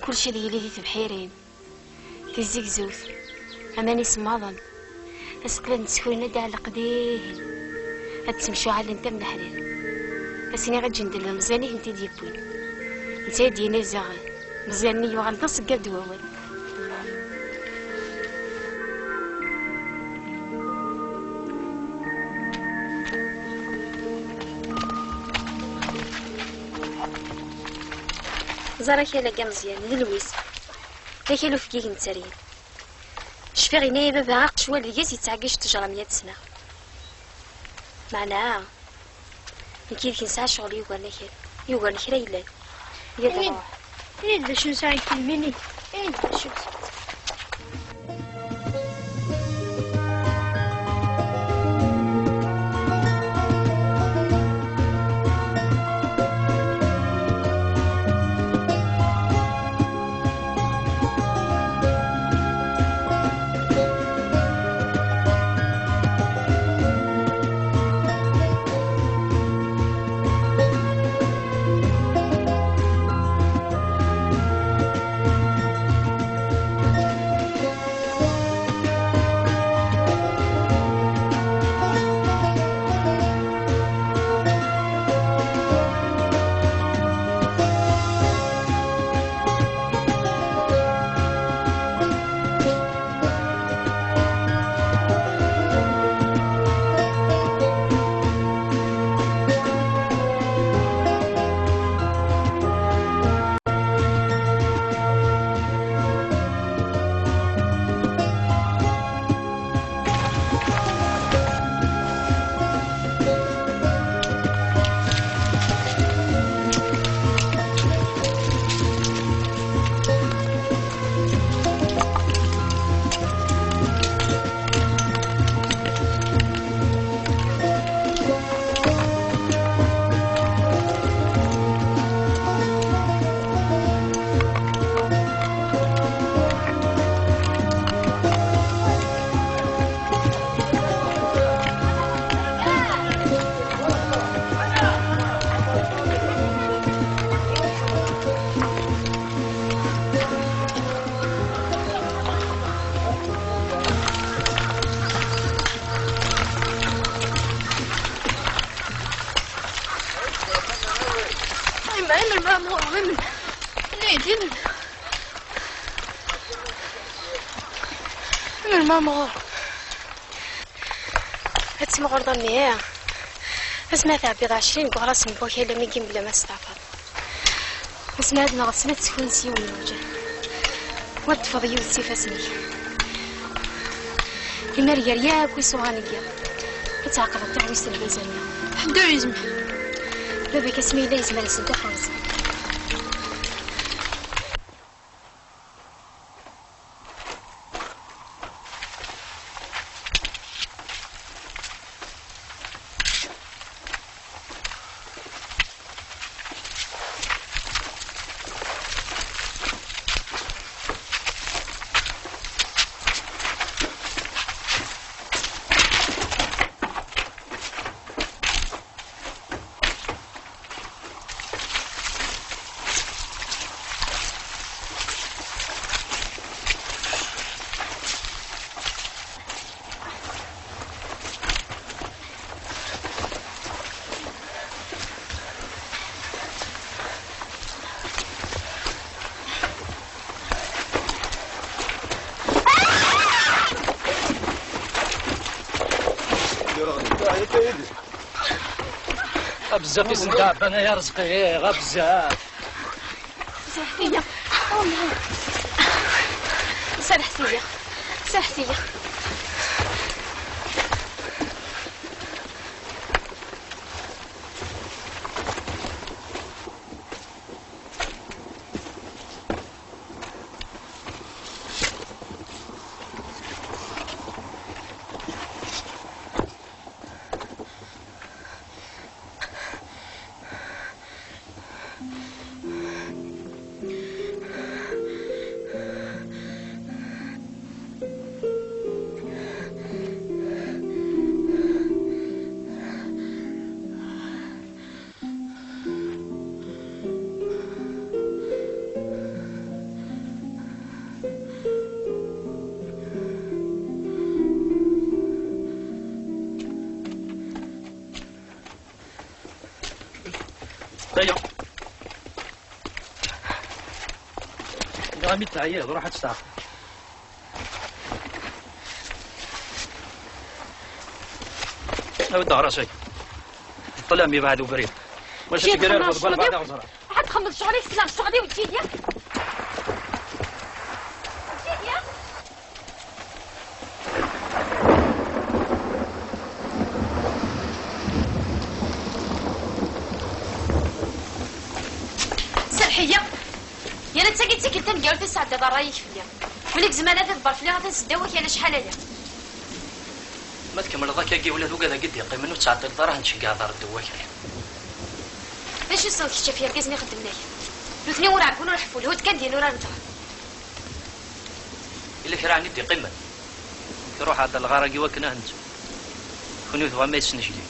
Kullec ad yili di tebḥirin, di tzegzewt, aman isemmaḍen. Aseqqel ad nettkurin ad d-iɛelleq dihin. Ad ttemcuɛalent am leḥrir. Ad s-iniɣ aǧendel d Meẓyan i tent-id-yewwin. Netta i d-yenna ziɣ Meẓyan-nni yuɣal d aṣeggad n wawal. Ẓer akal-agi a Meẓyan, d lwis. D akal ufgig n tteryel. Cfiɣ yenna-yi baba aqecwal deg-s yettɛeggij ttejra meyya sna. Meɛna, nekk yid-k nesɛa ccɣel yugaren akal, yugaren kra yellan. Ini-d, ini-d d acu nesɛa nekk d mini, ini-d d acu. Nɛedin. Melmi ad mɣur? Ad timɣureḍ a mmi. Asmi ad tɛebbiḍ ɛecrin deg uɣras n wakal am wigi mebla ma testeɛfaḍ. Asmi ad nɣeṣ ad tkunsi yiwen n lǧehd. Wa ṭṭfeḍ yiwet s ifassen-ik. Imar gar yakk isuɣan n yiḍ, ad tɛeqleḍ taɣwist n lbazan-nni. Ḥedd ur yezmir. Baba-k asmi yella yezmer ad sent-ixelleṣ. A bezzaf i sen-tɛebban ay Arezqi, a bezzaf. Serḥet-iyi. Serḥet-iyi. Serḥet-iyi. Aya. Dɣa mi teɛyiḍ, ruḥ ad testeɛfuḍ. Awi-d aɣras-agi. Ṭṭlam yebɛed ubrid. Maca tger arbeḍ balbeɛd aɣezra. Ad txemmeḍ ccɣel-ik, teslam ccɣel-iw, ǧǧi-yi. Ǧǧi-yi. Serreḥ-iyi. Yal d tagi d tikkelt taneggarut i tesɛeddiḍ ṛṛay-ik fell-i. Win i izemren ad iḍebber fell-i atan seddaw wakal acḥal aya. Ma tkemmleḍ akkagi, ula d ugad-agi d-iqqimen ur tettɛeṭṭileḍ ara ad nceggeɛ ad ṛeddeɣ wakal. D acu tessneḍ kečč ɣef yergazen ixeddmen akka? Nutni ur ɛeggun ur ḥeffun, lhut kan d-yinurar-nteɣ. Yella kra ɛni d-iqqimen? Iruḥ-aɣ-d lɣar-agi wakken ad nettu. Kenwi tebɣam ad yesnejli.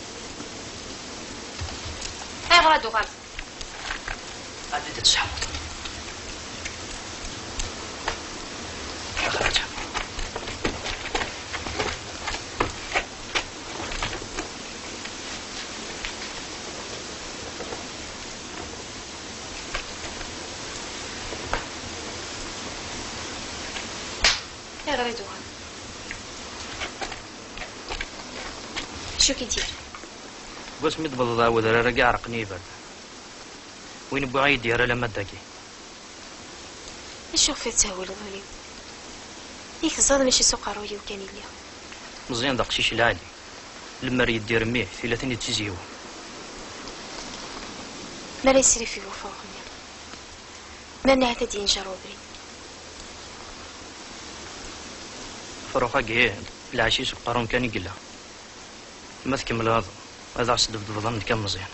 Ayɣer ad d-tuɣaleḍ? Ɛeddi-d ad tseḥmuḍ. Daxel ad tseḥmuḍ. Ayɣer i d-tuɣaleḍ? Acu k-id-yerran? Seg wasmi d-tewwḍeḍ ɣer wedrar-agi, ɛerqen-iyi iberdan. Win wwiɣ ay d-yerr alamma d dagi. Acu ɣef i tettehwileḍ ul-iw? Yak teẓriḍ mačči s uqerruy-iw kan i lliɣ. Meẓyan d aqcic lɛali. Lemmer yeddir mmi, tila tin yettizyiwen. Mi ara yesrifig ufrux-nni, mi ara nihat ad d-yenjer webrid. Afrux-agi, lɛecc-is deg uqerru-m kan i yella. Ma tkemmleḍ, ad aɣ-sdebdbeḍ am nekk am Meẓyan.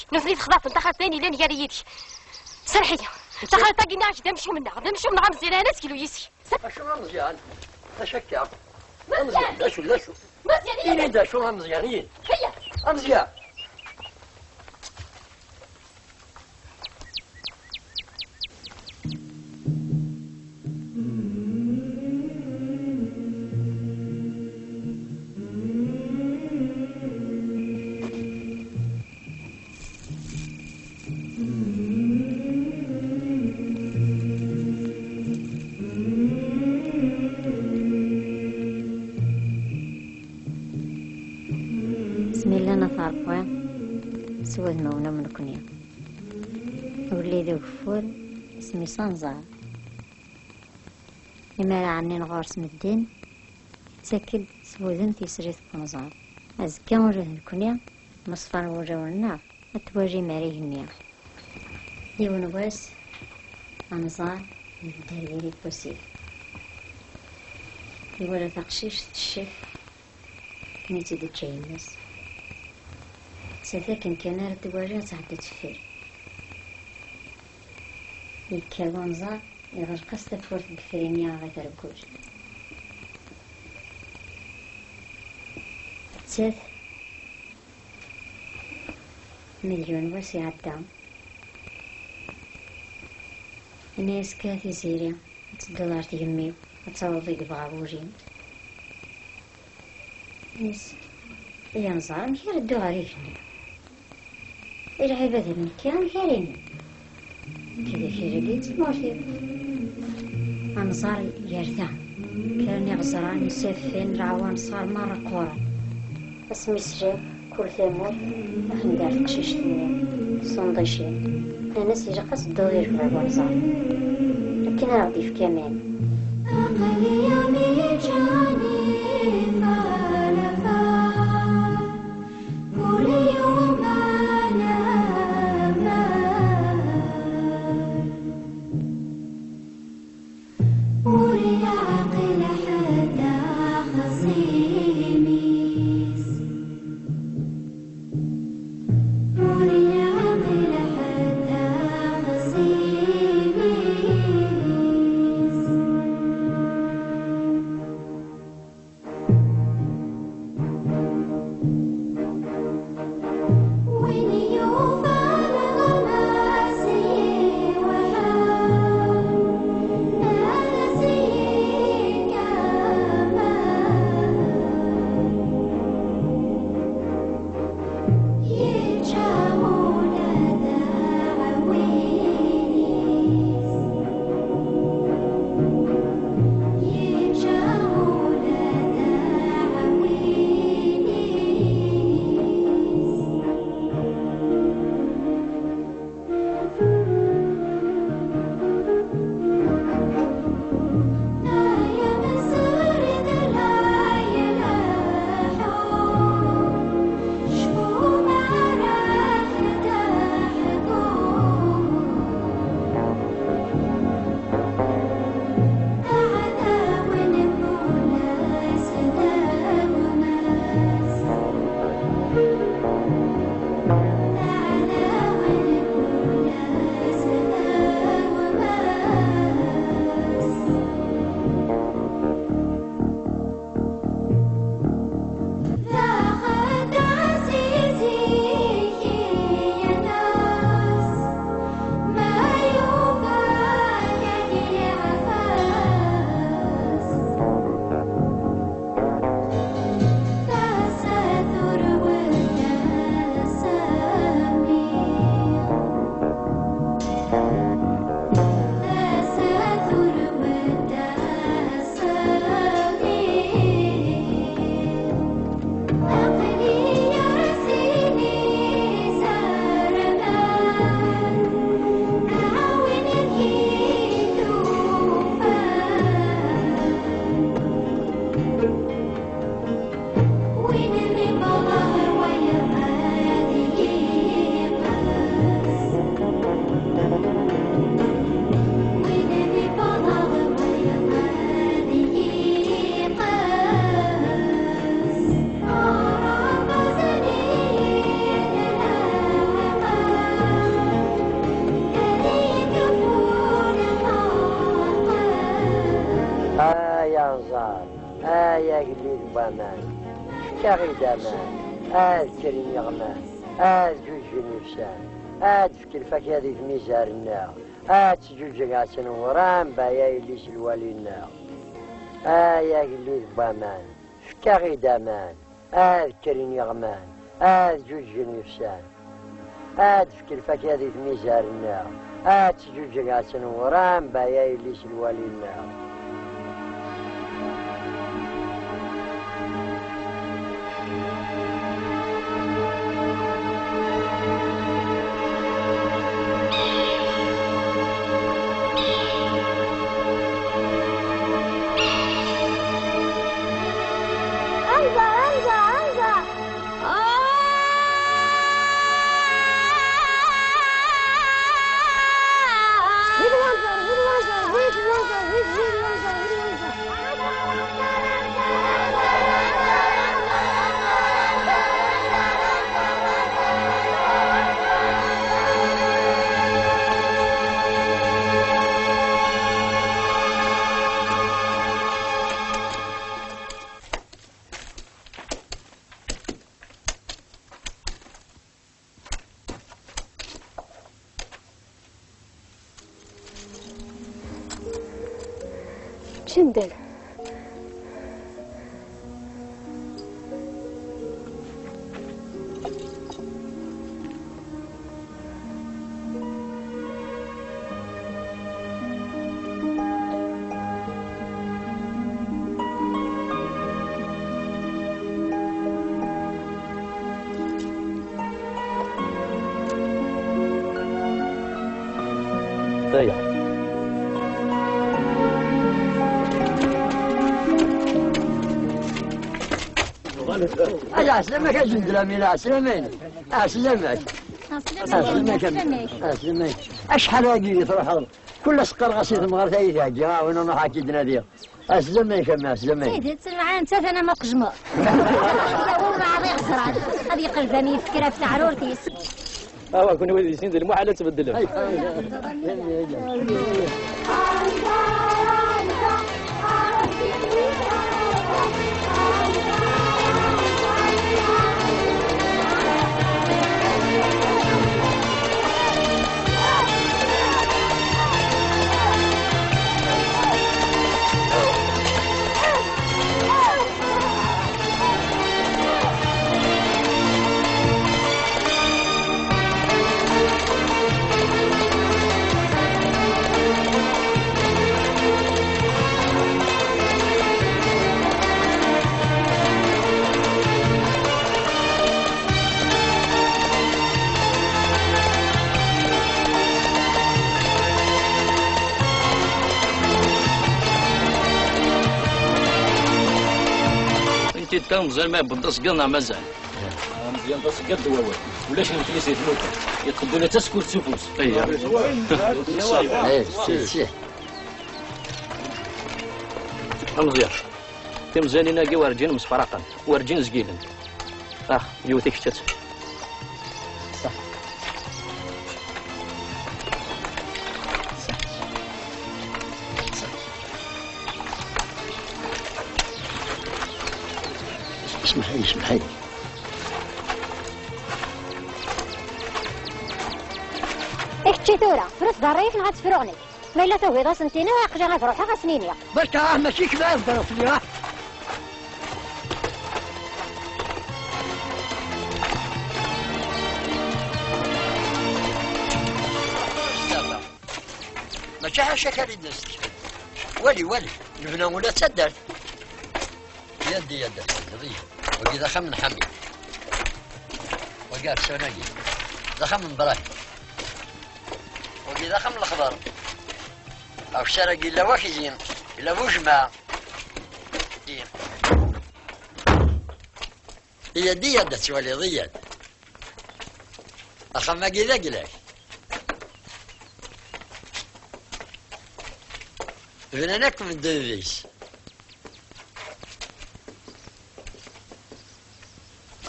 Nutni texḍa-ten taxaṭ d ayen yellan gar-i yid-k. Serreḥ-iyi. Taxaṭ-agi-nni d amcum-nneɣ, d amcum-nneɣ a Meẓyan, ɛni ad s-glu yis-k? Acu a Meẓyan? Acu akka? A Meẓyan, d acu, d acu? Meẓyan, ini-d acu a Meẓyan, ini. Keyya. A Meẓyan. Bismillah n At Ɛerbi, s wudmawen am nekni. Ur lli d ugeffur, isem-is anẓar. Imi ara ɛnin ɣur-s medden, yettak-d s wudem tisrit n unẓar. Azekka ula d nekni, meṣfan wulawen-nneɣ, ad twalim ar igenni. Yiwen wass, anẓar yedder diri n wasif. Iwala taqcict teccef akken i tt-id-teǧǧa yemma-s. Nettat akken kan ara d-twali ad tɛeddi teffir. Yekker wanẓar, iɣleq-as tawwurt n yifri-nni ɣer treggult. Nettat, mi d yiwen wass iɛedda, yenna-yas kan: "A Tiziri, ad tedduḍ ɣer tgemmi-w, ad tawiḍ i yebɣa wul-im." Yes. Ay anẓar, amek ara dduɣ ɣer igenni? I lɛibad am nekki, amek ara inin? Nekki d akal-agi d tmurt-iw. Anẓar yerda. Kkren iɣeẓran, isaffen, leɛwanṣer merra qquren. Asmi slan, kul tamurt, akken d ar teqcict-nni, s unḍic-in. Nnan-as: "Ilaq ad tedduḍ i lebɣi n wanẓar, akken ad aɣ-d-ifk aman." Aql-i am iǧani falafa, kul yum ala aman. Ur yeɛqil ḥedd axṣim-is. Ur yeɛqil ḥedd axṣim-is. Aman, ad kkren yiɣman, ad ǧuǧgen yefsan, ad d-tefk lfakya di tmizar-nneɣ, ad teǧǧuǧeg ass n uɣram, baya yelli-s lwali-nneɣ. Ay agellid n waman, fek-aɣ-id aman, ad kkren yiɣman, ad ǧuǧgen yefsan, ad d-tefk lfakya di tmizar-nneɣ, ad teǧǧuǧeg ass n uɣram, baya yelli-s lwali-nneɣ. Ǧendel. Aya. Ay, ɛeslama-k a Ǧendel Amin, ɛeslama-k. Ɛeslama-k. Ɛeslama-k. Ɛeslama-k. Acḥal agi i truḥeḍ? Kul ass qqareɣ-as i temɣart ay theggi, ah, win ruḥeɣ ad k-id-nadiɣ. Ɛeslama-k a mmi, ɛeslama-k. Tidet, lmeɛna nettat ana ma qejmeɣ. Ur maɛad iɣesran. Ad yeqleb am yifker ɣef teɛrurt-is. Awa, kunwi di sin d lmuḥal ad tbeddlem. Ay. Inti d tameẓyan ma yewweḍ d aṣeggeḍ neɣ mazal? Ameẓyan d aṣeggeḍ d wawal. Ulac lmekyas di tmurt. Yeṭṭef-d ula d tasekkurt s ufus. Ayya. Eh, si, si. Ameẓyan. Timeẓyanin-agi werǧin msefraqent, werǧin zgilent. Ax, yiwet i kečč ad tefk. Ismeḥ-iyi, ismeḥ-iyi. I kečči tura, frut d ṛṛay-ik neɣ ad tefruɣ nekk? Ma yella tugiḍ ad sen-tiniḍ, aql-i ad ruḥeɣ ad sen-iniɣ. Berka, ah, mačči kemm ara d-terreḍ fell-i, ah! Mačči ḥaca-k ara d-nessekfel. Wali, wali, nebna ula d taddart. Yad, yad, yad. Wagi d axxam n Ḥamid. Wagi ar ssuna-agi. D axxam n Brahim. Wagi d axxam n Lexḍer. Akessar-agi yella wakli, yella bujma. Yad, yad, ad twaliḍ, yad. Axxam-agi d agla-k. Bnan akk medden deg-s.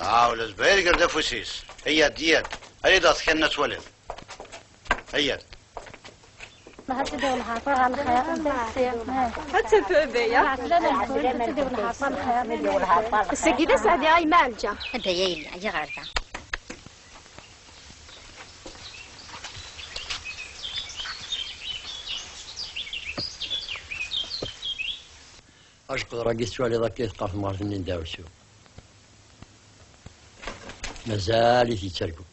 Ah, ula d Zbayr iger-d afus-is. Yad, yad. Ay d aɣ-tkanna ad twaliḍ. Yad. Ad tafeḍ aya. Ass-agi d aseɛdi ay Maɛelǧa. Anda yella? Aya ɣer da. Ajqeḍra-gi tettwaliḍ akka i teqqar temɣart-nni n Dawsu. Mazal-it yettargu.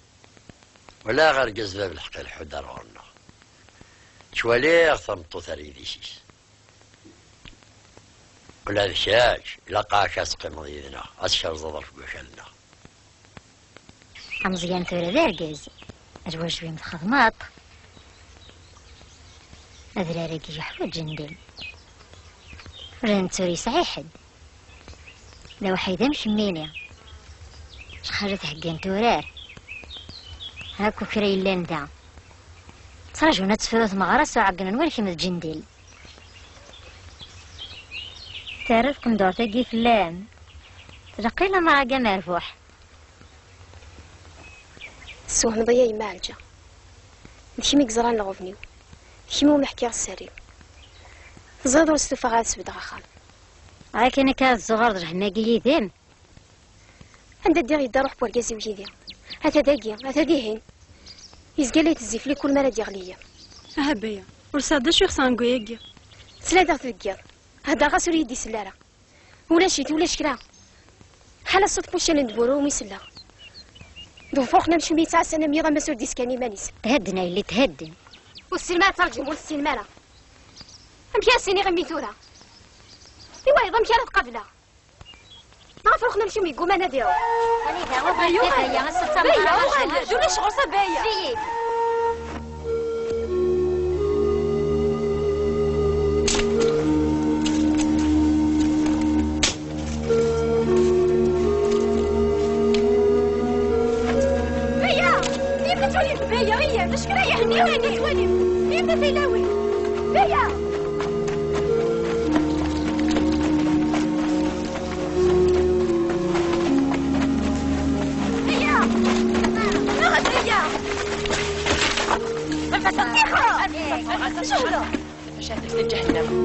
Walaɣ argaz bab lḥeqq ileḥḥu-d ar ɣur-nneɣ. Ttwaliɣ tameṭṭut ar yidis-is. Ula d kečč, ilaq-ak ad teqqimeḍ yid-neɣ, ad tkerzeḍ ɣef wakal-nneɣ. Ameẓyan tura d argaz, d wajeb-im txedmeḍ. Adrar-agi yeḥwaǧ ndel. Ula d netta ur yesɛi ḥedd. D awḥid am kemmini. Acḥal ur t-heggant urar. Akk kra yellan da. Ttraǧun ad tefru tmeɣra s uɛeggun n walkem d Ǧendil. Terra tqendurt-agi fell-am. Tlaq i lamer-agi amerbuḥ. Tessewhmeḍ-iyi a yemma Ɛelǧa. D kemm i yeẓran lɣebn-iw. D kemm umi ḥkiɣ sser-iw. Teẓriḍ ur stufaɣ ara ad sbeddeɣ axxam. Akken akka ara tzuɣreḍ lhemm-agi yid-m? Anda ddiɣ yedda ruḥ n wergaz-iw yid-i. Ata dagi, ata dihin. Yezga la itezzi fell-i kul mi ara d-yeɣli yiḍ. Aha Baya, ur tesɛiḍ d acu ixesren deg wayagi. Ttnadiɣ-t deg yiḍ. Heddreɣ-as ur iyi-d-isell ara. Ulac-it, ulac kra. Ḥala ṣṣut n wuccal n dburu umi selleɣ. D ufrux n amcum yettɛassan am yiḍ am wass ur d-iskan iman-is. Thedden a yelli, thedden. Ur tessinem ara ad terǧum, ur tessinem ara. Amek ara s-iniɣ i mmi tura? I wayeḍ amek ara t-qableɣ? Maɣef ruḥen amcum yegguman ad iruḥ? Anida, uɣal-d a Baya, ass-a d tameɣra. Baya, uɣal-d, ulac ɣur-s a Baya. Zzi-yi-d. Baya! Iyya ad twalim! Baya, iyya! D acu kra yeḥniren ad twalim! Iyya tilawin! Baya! Baya! Baya! Baya! Baya! Baya! Baya! Baya!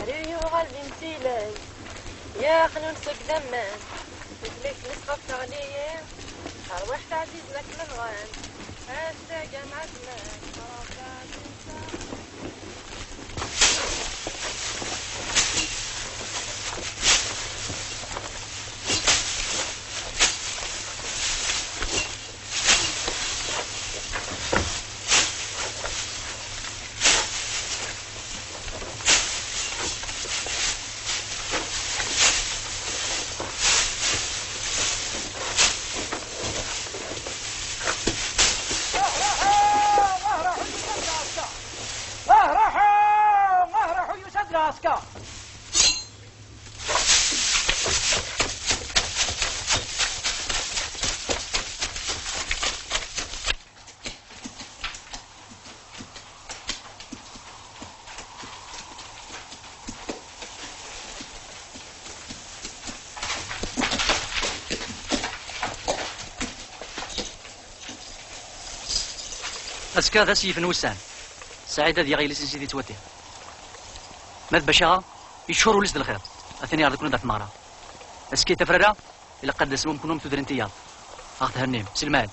Leḥrir yuɣal d imsilel, yaqnun seg damman, tutlayt-nnes ɣef teɣliyin, terwiḥt ɛzizen akken nɣan, ad tagam ɛezman, ṛebba ad insa. Azekka d ass yifen wussan. Saɛid ad yaɣ yelli-s n Sidi Ttwati. Ma d Bacaɣa, yeččur wul-is d lxiḍ. Atan iɛreḍ-iken-id ɣer tmeɣra. Azekka i tafrara, ilaq ad d-tasem umkun am tudrin tiyaḍ. Ad ɣ-thennim, s lmal,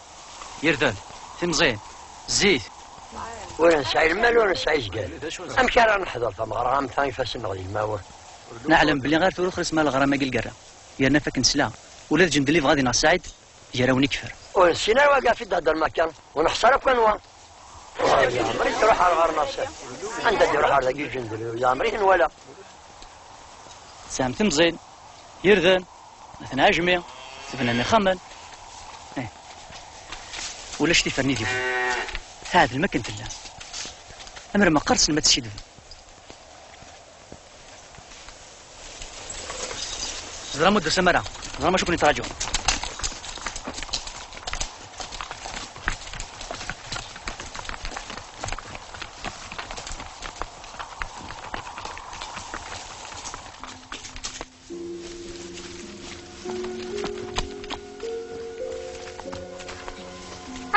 irden, timẓin, zzit. Ur nesɛi lmal, ur nesɛi izgaren. Amek ara neḥḍer tameɣra am ta ifassen-nneɣ d ilmawen? Neɛlem belli ɣer tura ur txellṣem ara leɣram-agi lgerra. Yerna fakken sla, ula d Ǧendel yebɣa ad ineɣ Saɛid, gar-awen ikfer. Ur nessin ara wagi ɣef i d-theddrem akka. Ur neḥṣa ara akk anwa. Yeɛmer i d-iruḥ ar ɣer Naṣir. Anda d-iruḥ ar dagi Ǧendel, yeɛmer i t-nwala. Tesɛam timẓin, irden, atna ɛejmi, tebnam ixxamen. Ih. Ulac tifern i d-yewwin. Tɛedlem akken tellam. Amer meqqar tessnem ad teskiddbem. Ẓra ma ur d-tusam ara. Ẓra ma acu ken-yettraǧu.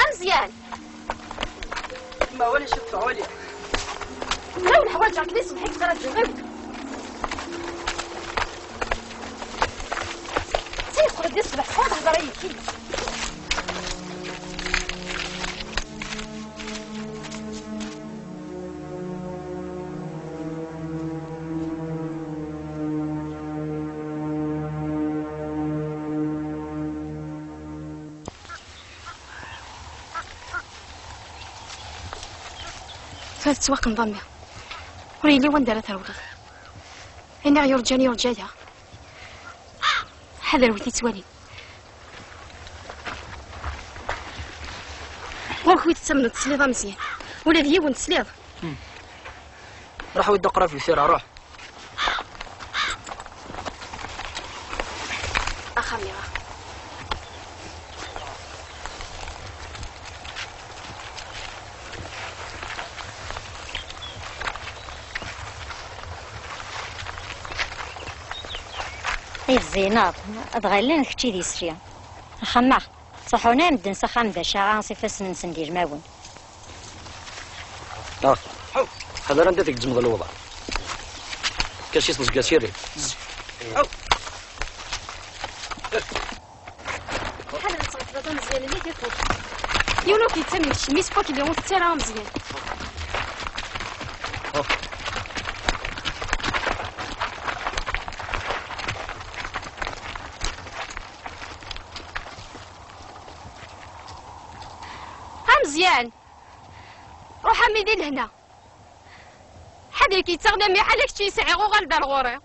Ameẓyan! Ma wala cukkeɣ wali. Raw leḥwaǧ akk di ṣṣbeḥ i yettṛaǧu ɣiwel. Ttayqer-d di ṣṣbeḥ, sɛiɣ hḍra yid-k. Tura tettwaqqneḍ a mmi. Ur yelli wanda ara trewleḍ. Ayen i ɣ-yurǧan yurǧa-yaɣ. Ḥader wi t-ittwalin. Ɣur-k wi tettamneḍ tesliḍ a Meẓyan. Ula d yiwen tesliḍ. Ruḥ wi d aqrab ur tira, ruḥ. Axxam-iw. Ay tezzineḍ, ad ɣilen d kečč i d isli. Axxam-a, ttruḥun am medden s axxam d acaɣa s ifassen-nsen d ilmawen. Ah. Ḥader anda tgezzmeḍ lewḍa. Kac-is tezga siri. Ḥader ad tɣefleḍ a Meẓyan, nnig ifut. Yiwen ur k-yettamen, kecc mmi-s n wakli ur tettara a Meẓyan. A Meẓyan! Ruḥ a mmi di lehna. Ḥader k-yettaɣ d amiḥal, ad kečč yesɛiɣ, uɣal-d ar ɣur-i.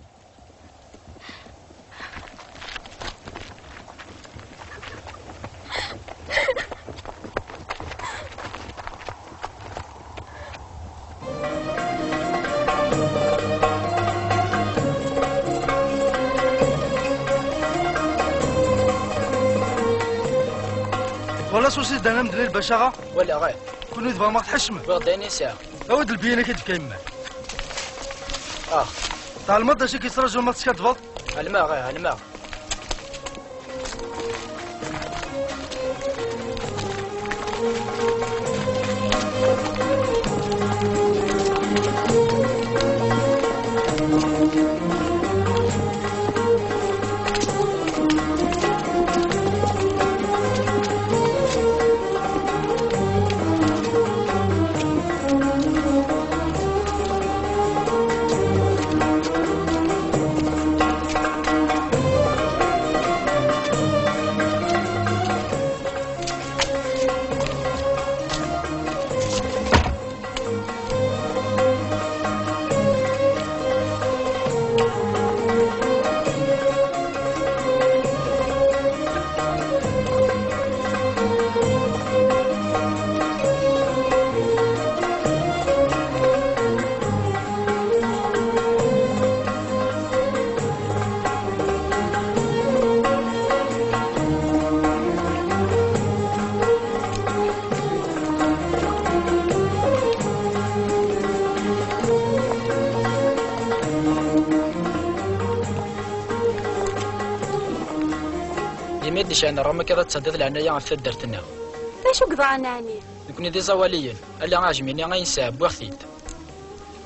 Twalaḍ s usidan amedlil bac aɣa? Walaɣ, eh. Kunwi tebɣam ad ɣ-tḥeccmem? Wwiɣ-d ayen i sɛiɣ. Awi-d lbiyya-inek i d-tefka yemma-k. Ah. Tɛelmeḍ d acu i k-yettraǧun ma teskaddbeḍ? Ɛelmeɣ, eh, ɛelmeɣ. Imi d-icaɛen rɣem akka ad taddiḍ leɛnaya ɣef taddart-nneɣ. D acu i yeḍran ɛni? Nekni d iẓawaliyen, ala aɛejmi-nni ay nesɛa, wwiɣ-t-id.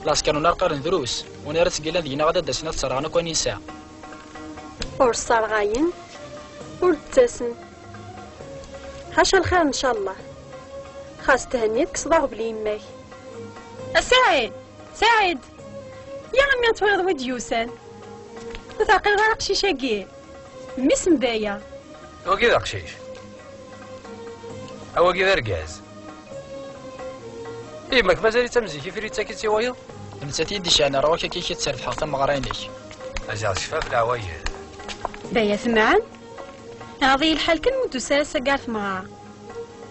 Lɛesker n unarqar n drus, win ara ttgilan deg-neɣ ad d-asen ad sserɣen akk ayen i nesɛa. Ur sserɣayen, ur d-ttasen. Ḥaca lxir, ncallah. Xas thenniḍ, kkseḍ aɣbel i yemma-k. A Saɛid! Saɛid! Ya a mmi, ad twaliḍ wi d-yusan. Ur teɛqileḍ ara aqcic-agi? Mmi-s n Baya. Wagi d aqcic. A wagi d argaz. Yemma-k mazal-itt am zik, ifri yettak-itt i wayeḍ? D nettat i yi-d-iceɛlen ar wakka-k ad terbeḥ tameɣra-inek. Aziɣ tecfa ɣef leɛwayed. Baya temɛen? Iɣaḍ-iyi lḥal kan mi d-tusa ass-agi ar tmeɣra.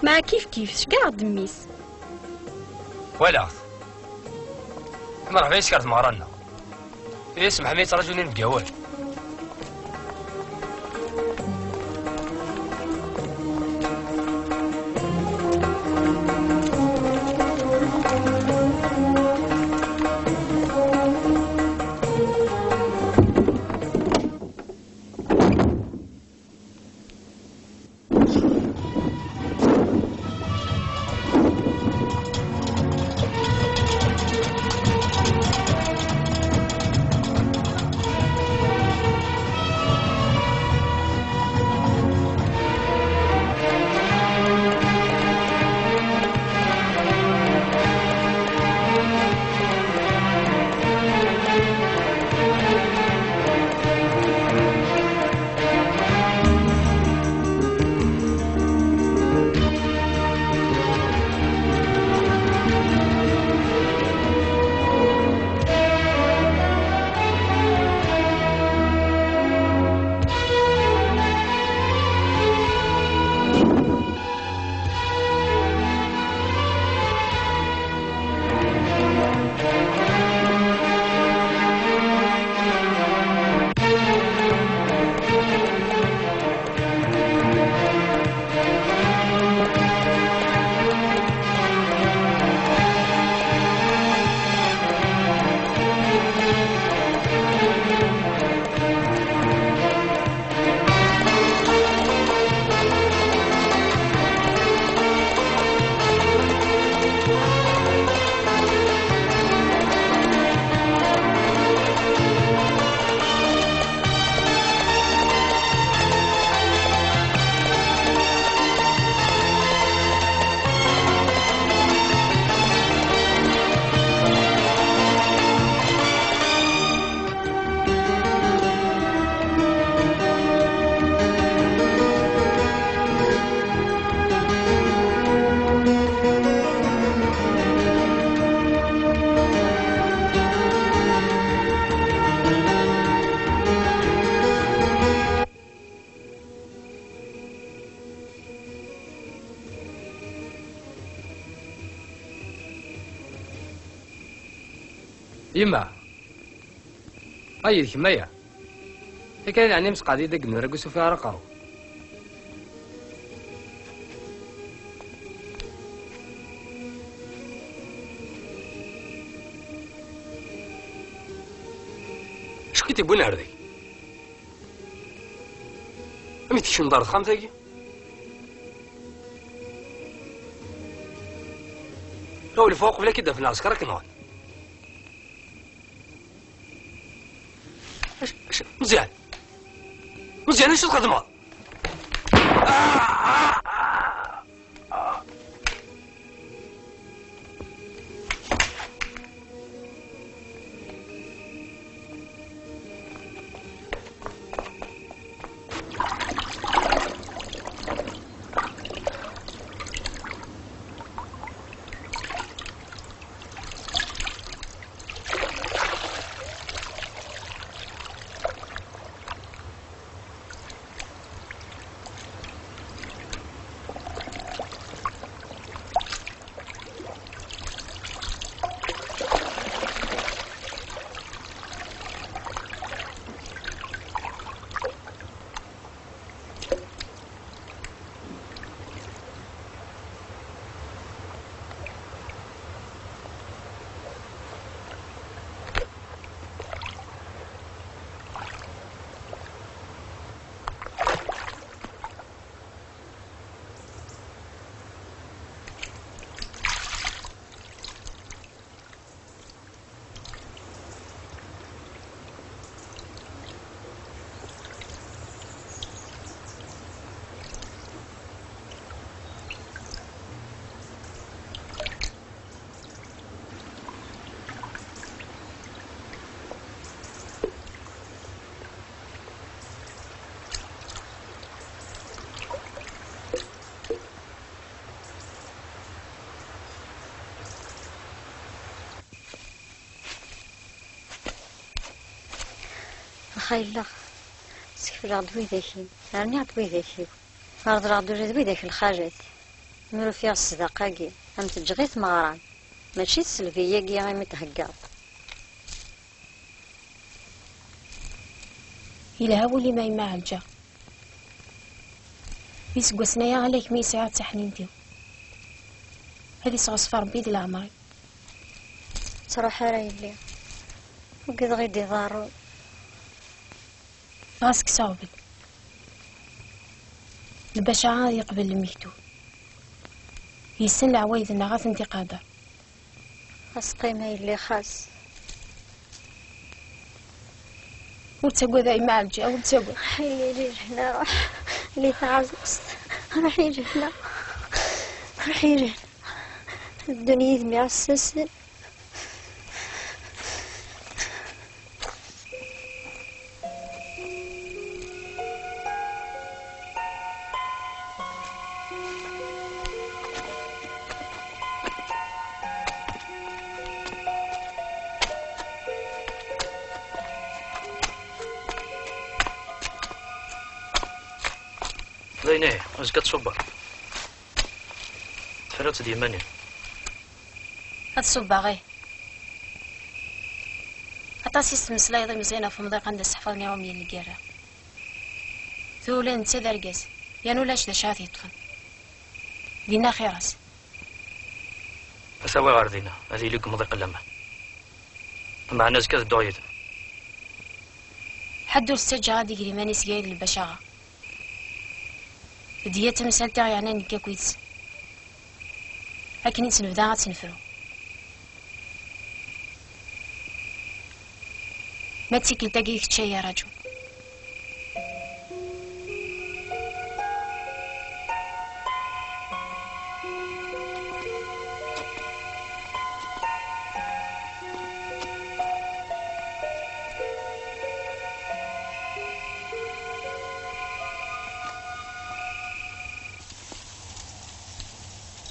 Meɛna kif kif, tceggeɛ-aɣ-d mmi-s. Walaɣ-t. Mreḥba yes-k ar tmeɣra-nneɣ. Ih, semḥ mi yettraǧun inebgawen. Yemma! Ay, d kemm aya? Akka i leɛnaya-m, sqeɛd-iyi-d akken ur ak-usufiɣ ara aqerru. Acu k-id-iwwin ar dagi? Amek tkecmeḍ ɣer texxamt-agi? Ɣiwel ffeɣ uqbel ad k-id-afen lɛesker ad k-nɣen. Acu, acu, Meẓyan! Meẓyan, acu txedmeḍ? Lxayella, skefleɣ-d widak-im, rniɣ-d widak-iw, reḍleɣ-d ula d widak n lxalat. Mi ur ufiɣ ssdaqa-agi, am teǧǧeɣ i tmeɣra-m, mačči d sselbi-agi imi d-theggaḍ. Yelha wul-im a yemma Ɛelǧa. D iseggasen aya ala kemm i sɛiɣ d taḥnint-iw. Ad isɣeṣfer Rebbi di leɛmer-iw. Ur ttruḥ ara yelli. Ugadeɣ i d-iḍerrun. Ɣas kkes aɣbel. Lbaca ad yeqbel lmektub. Yessen leɛwayed-nneɣ ad tent-iqader. Xas qqim a yelli, xas. Ur ttagad a yemma Ɛelǧa, ur ttagad. Ruḥ yelli, ili lehna, ruḥ. Ili taɛẓegt. Ruḥ ili lehna. Ruḥ ili lehna. Ddun yid-m iɛessasen. D ayen ihi, azekka ad tṣubbeḍ. Tefriḍ-tt d yiman-im. Ad ṣubbeɣ, ih. Aṭas i s-tmeslayeḍ i Meẓyan ɣef umḍiq anda seḥfaḍen iɣumyen n lgirra. Tura ula d netta d argaz, yerna ulac d acu ara t-yeṭṭfen. Dinna axir-as. Ad t-awiɣ ɣer dinna, ad yili deg umḍiq n laman. Meɛna azekka ad dduɣ yid-m. Ḥedd ur t-ttaǧǧaɣ ad d-iger iman-is gar d lbacaɣa. D yat tamsalt i ɣ-yeɛnan nekk akkit-s. Akken i tt-nebda ad tt-nefru. Ma d tikkelt-agi kečč ay araǧu.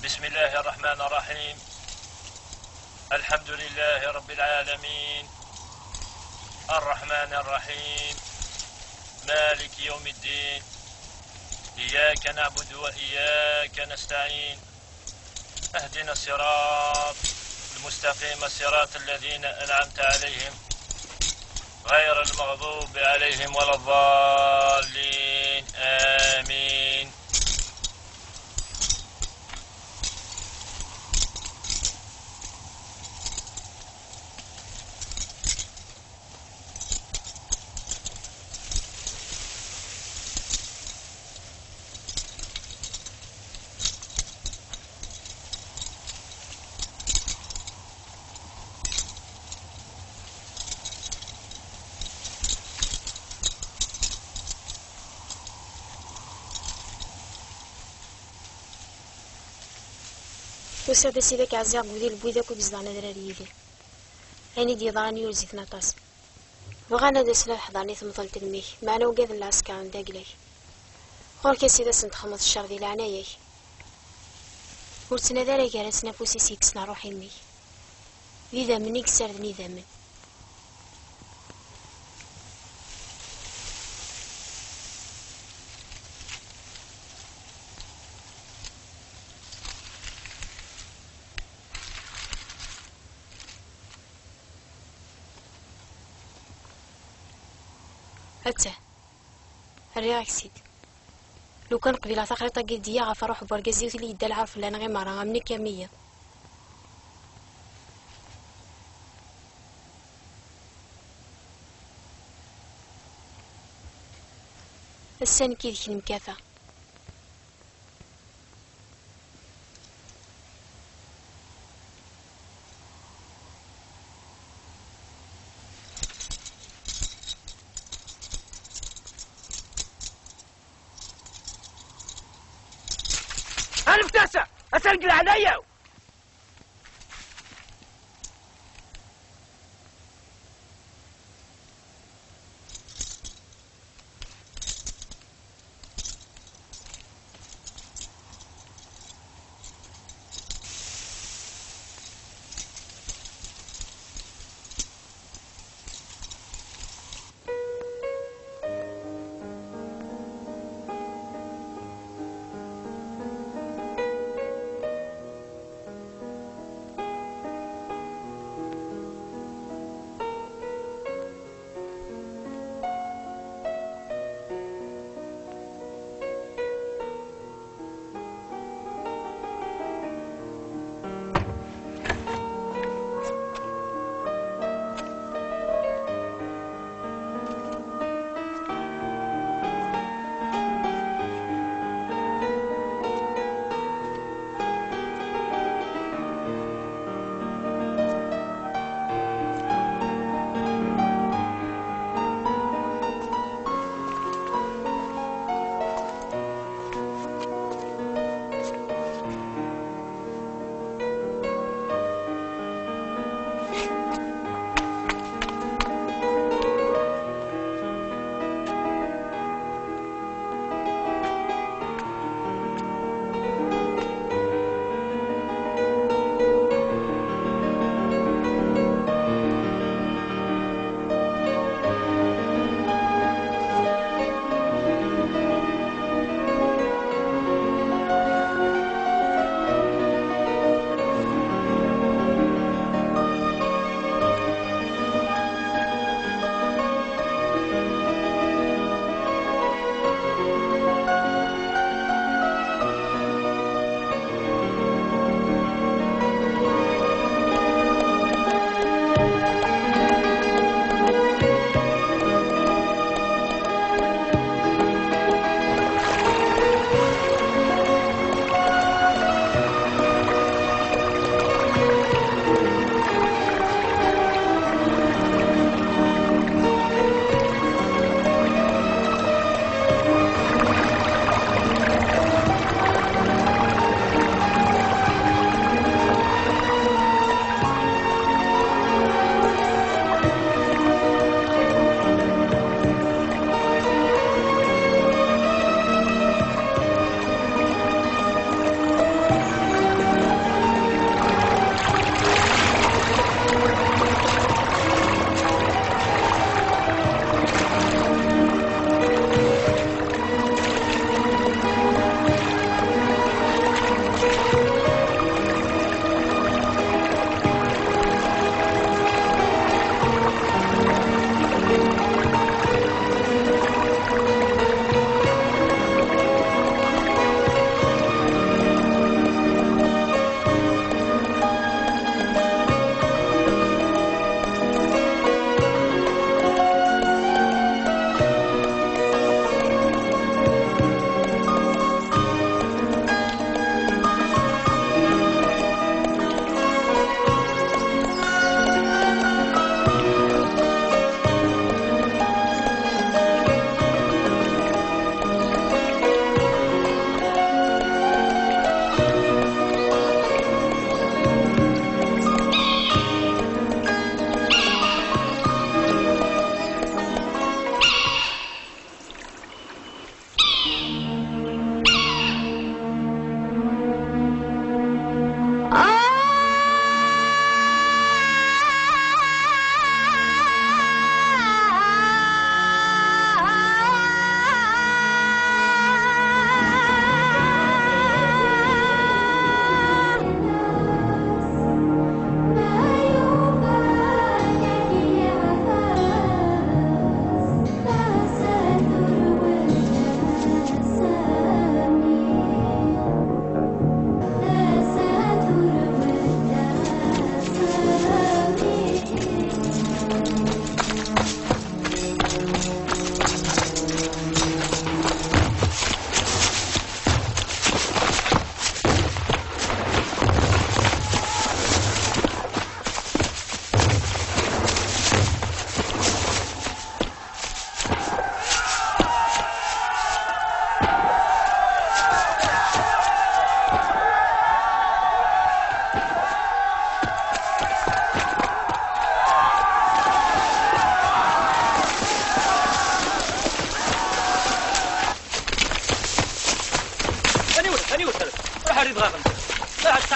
بسم الله الرحمن الرحيم. الحمد لله رب العالمين. الرحمن الرحيم. مالك يوم الدين. إياك نعبد وإياك نستعين. اهدنا الصراط مستقيم صراط الذين أنعمت عليهم غير المغضوب عليهم ولا الضالين. آمين. Tusiḍ-d a Sidi-k ɛziɣ deg wid n lbuyed akk i izedɣen adrar yid-i. Ayen i d-yeḍran yurez-iten aṭas. Bɣan ad asen ad ḥeḍren i temḍelt n mmi-k, meɛna ugaden lɛesker n dagla-k. Ɣur-k a Sidi ad sen-txedmeḍ ccer di leɛnaya-k. Ur ttnadi ara gar-asen afus-is yekksen ṛṛuḥ i mmi-k. D idammen i yessarden idammen. Attah, rriɣ-ak-tt-id. Lukan qbileɣ taxriṭ-agi d-yya ɣef ṛṛuḥ n wergaz-iw tili yedda lɛar fell-aneɣ i meṛṛa, am nekk am wiyiḍ. Ass-a nekk yid-k nemkafa. Aneft-as! Atan deg leɛnaya-w!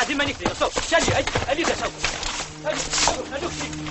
Di mani kdi, so, cali, ay, ali da, so. Ay, ay, ay, ay.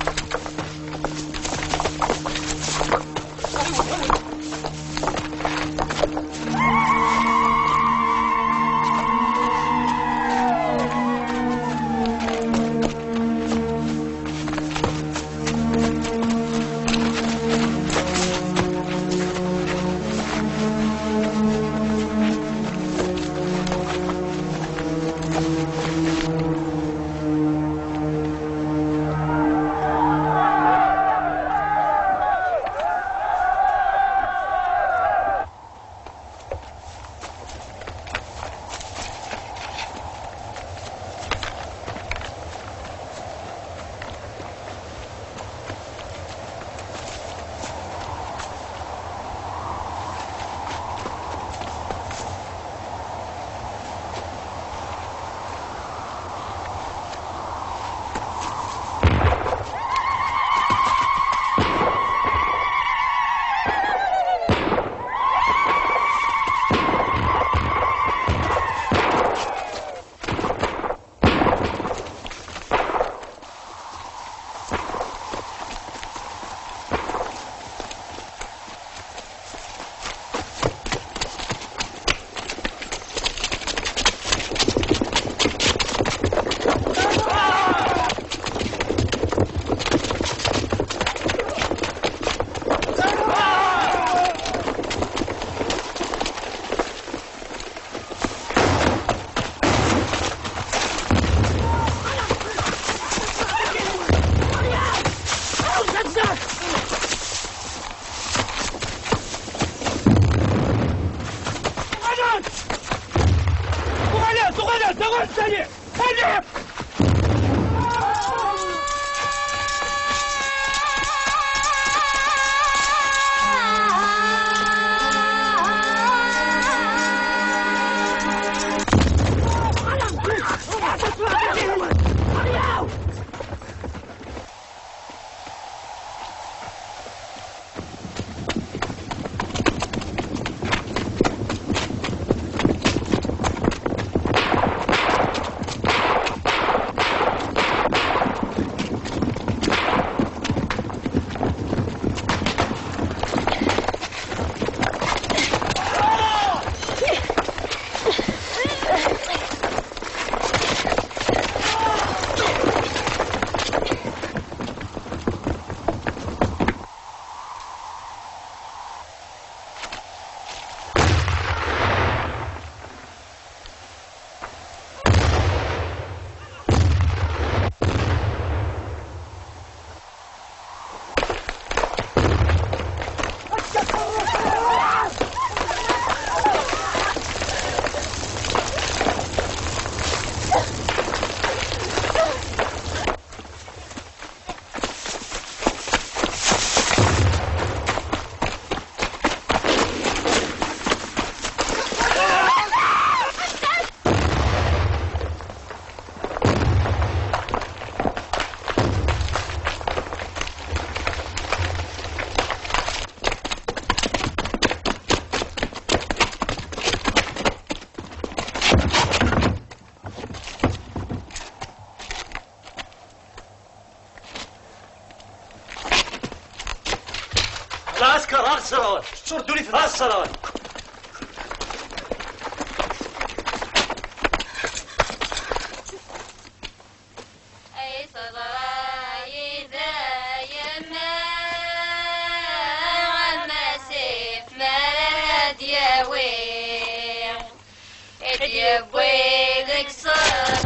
العسكر، ها السراوات. الشور دولي في، ها السراوات. Ay teḍra yid-i yemma, ama sif mi ara d-yawi, ad d-yewwi deg ṣṣeḥ.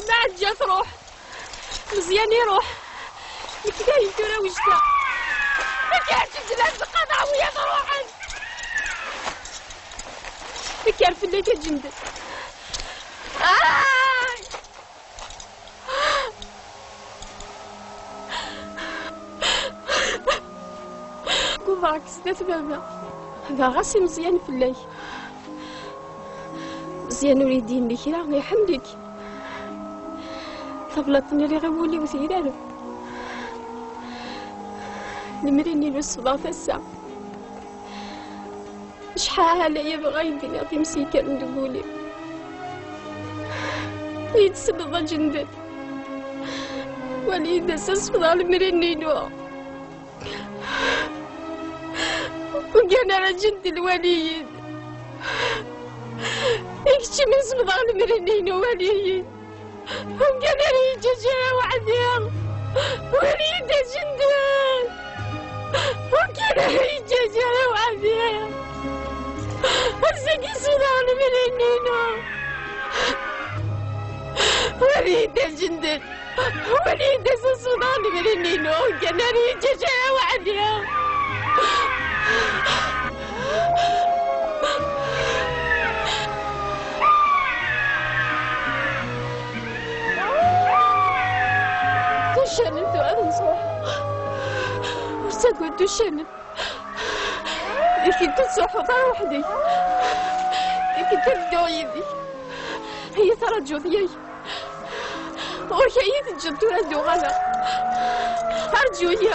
Taɛeǧǧa truḥ. Meẓyan iruḥ. Nekk dayen tura wejdeɣ. Nekk ar ǧǧeǧ la tzeqqaḍ wiyaḍ ruḥen. Nekk ar fell-ak a Ǧendel. Ay! Guḍeɣ-k sdat baba. Dɣa si Meẓyan fell-ak. Meẓyan ur yi-d-yenni kra, iḥemmel-ik. Tablaḍt-nni rriɣ i wul-iw tegrareb. Lemri-nni n usefḍeɣ tassa. Acḥal ay bɣiɣ ad d-iniɣ timsikal deg wul-iw. Ay d-tselleḍ a Ǧendel. Wali-yi-d ass-a sefḍeɣ lemri-nni-inu. Ur ggan ara Ǧendel, wali-yi-d. I kečč mi sefḍeɣ lemri-nni-inu, wali-yi-d. Ur ggan ara yeǧǧaǧ ara weḥd-i. Wali-yi-d a Ǧendel. Ur ggan ara yeǧǧaǧ ara weḥd-i. Ass-agi sefḍeɣ lemri-nni-inu. Wali-yi-d a Ǧendel. Wali-yi-d ass-a sefḍeɣ lemri-nni-inu. Ur ggan ara yeǧǧaǧ ara weḥd-i. Tuccanen tura ad nsruḥ. Ur ttagad tuccanen. Yak ur tettruḥuḍ ara weḥd-k. Yak ad dduɣ yid-k. Ay ttraǧuḍ yak. Ɣur-k ay teǧǧeḍ tura ad uɣaleɣ. Rǧu-yi.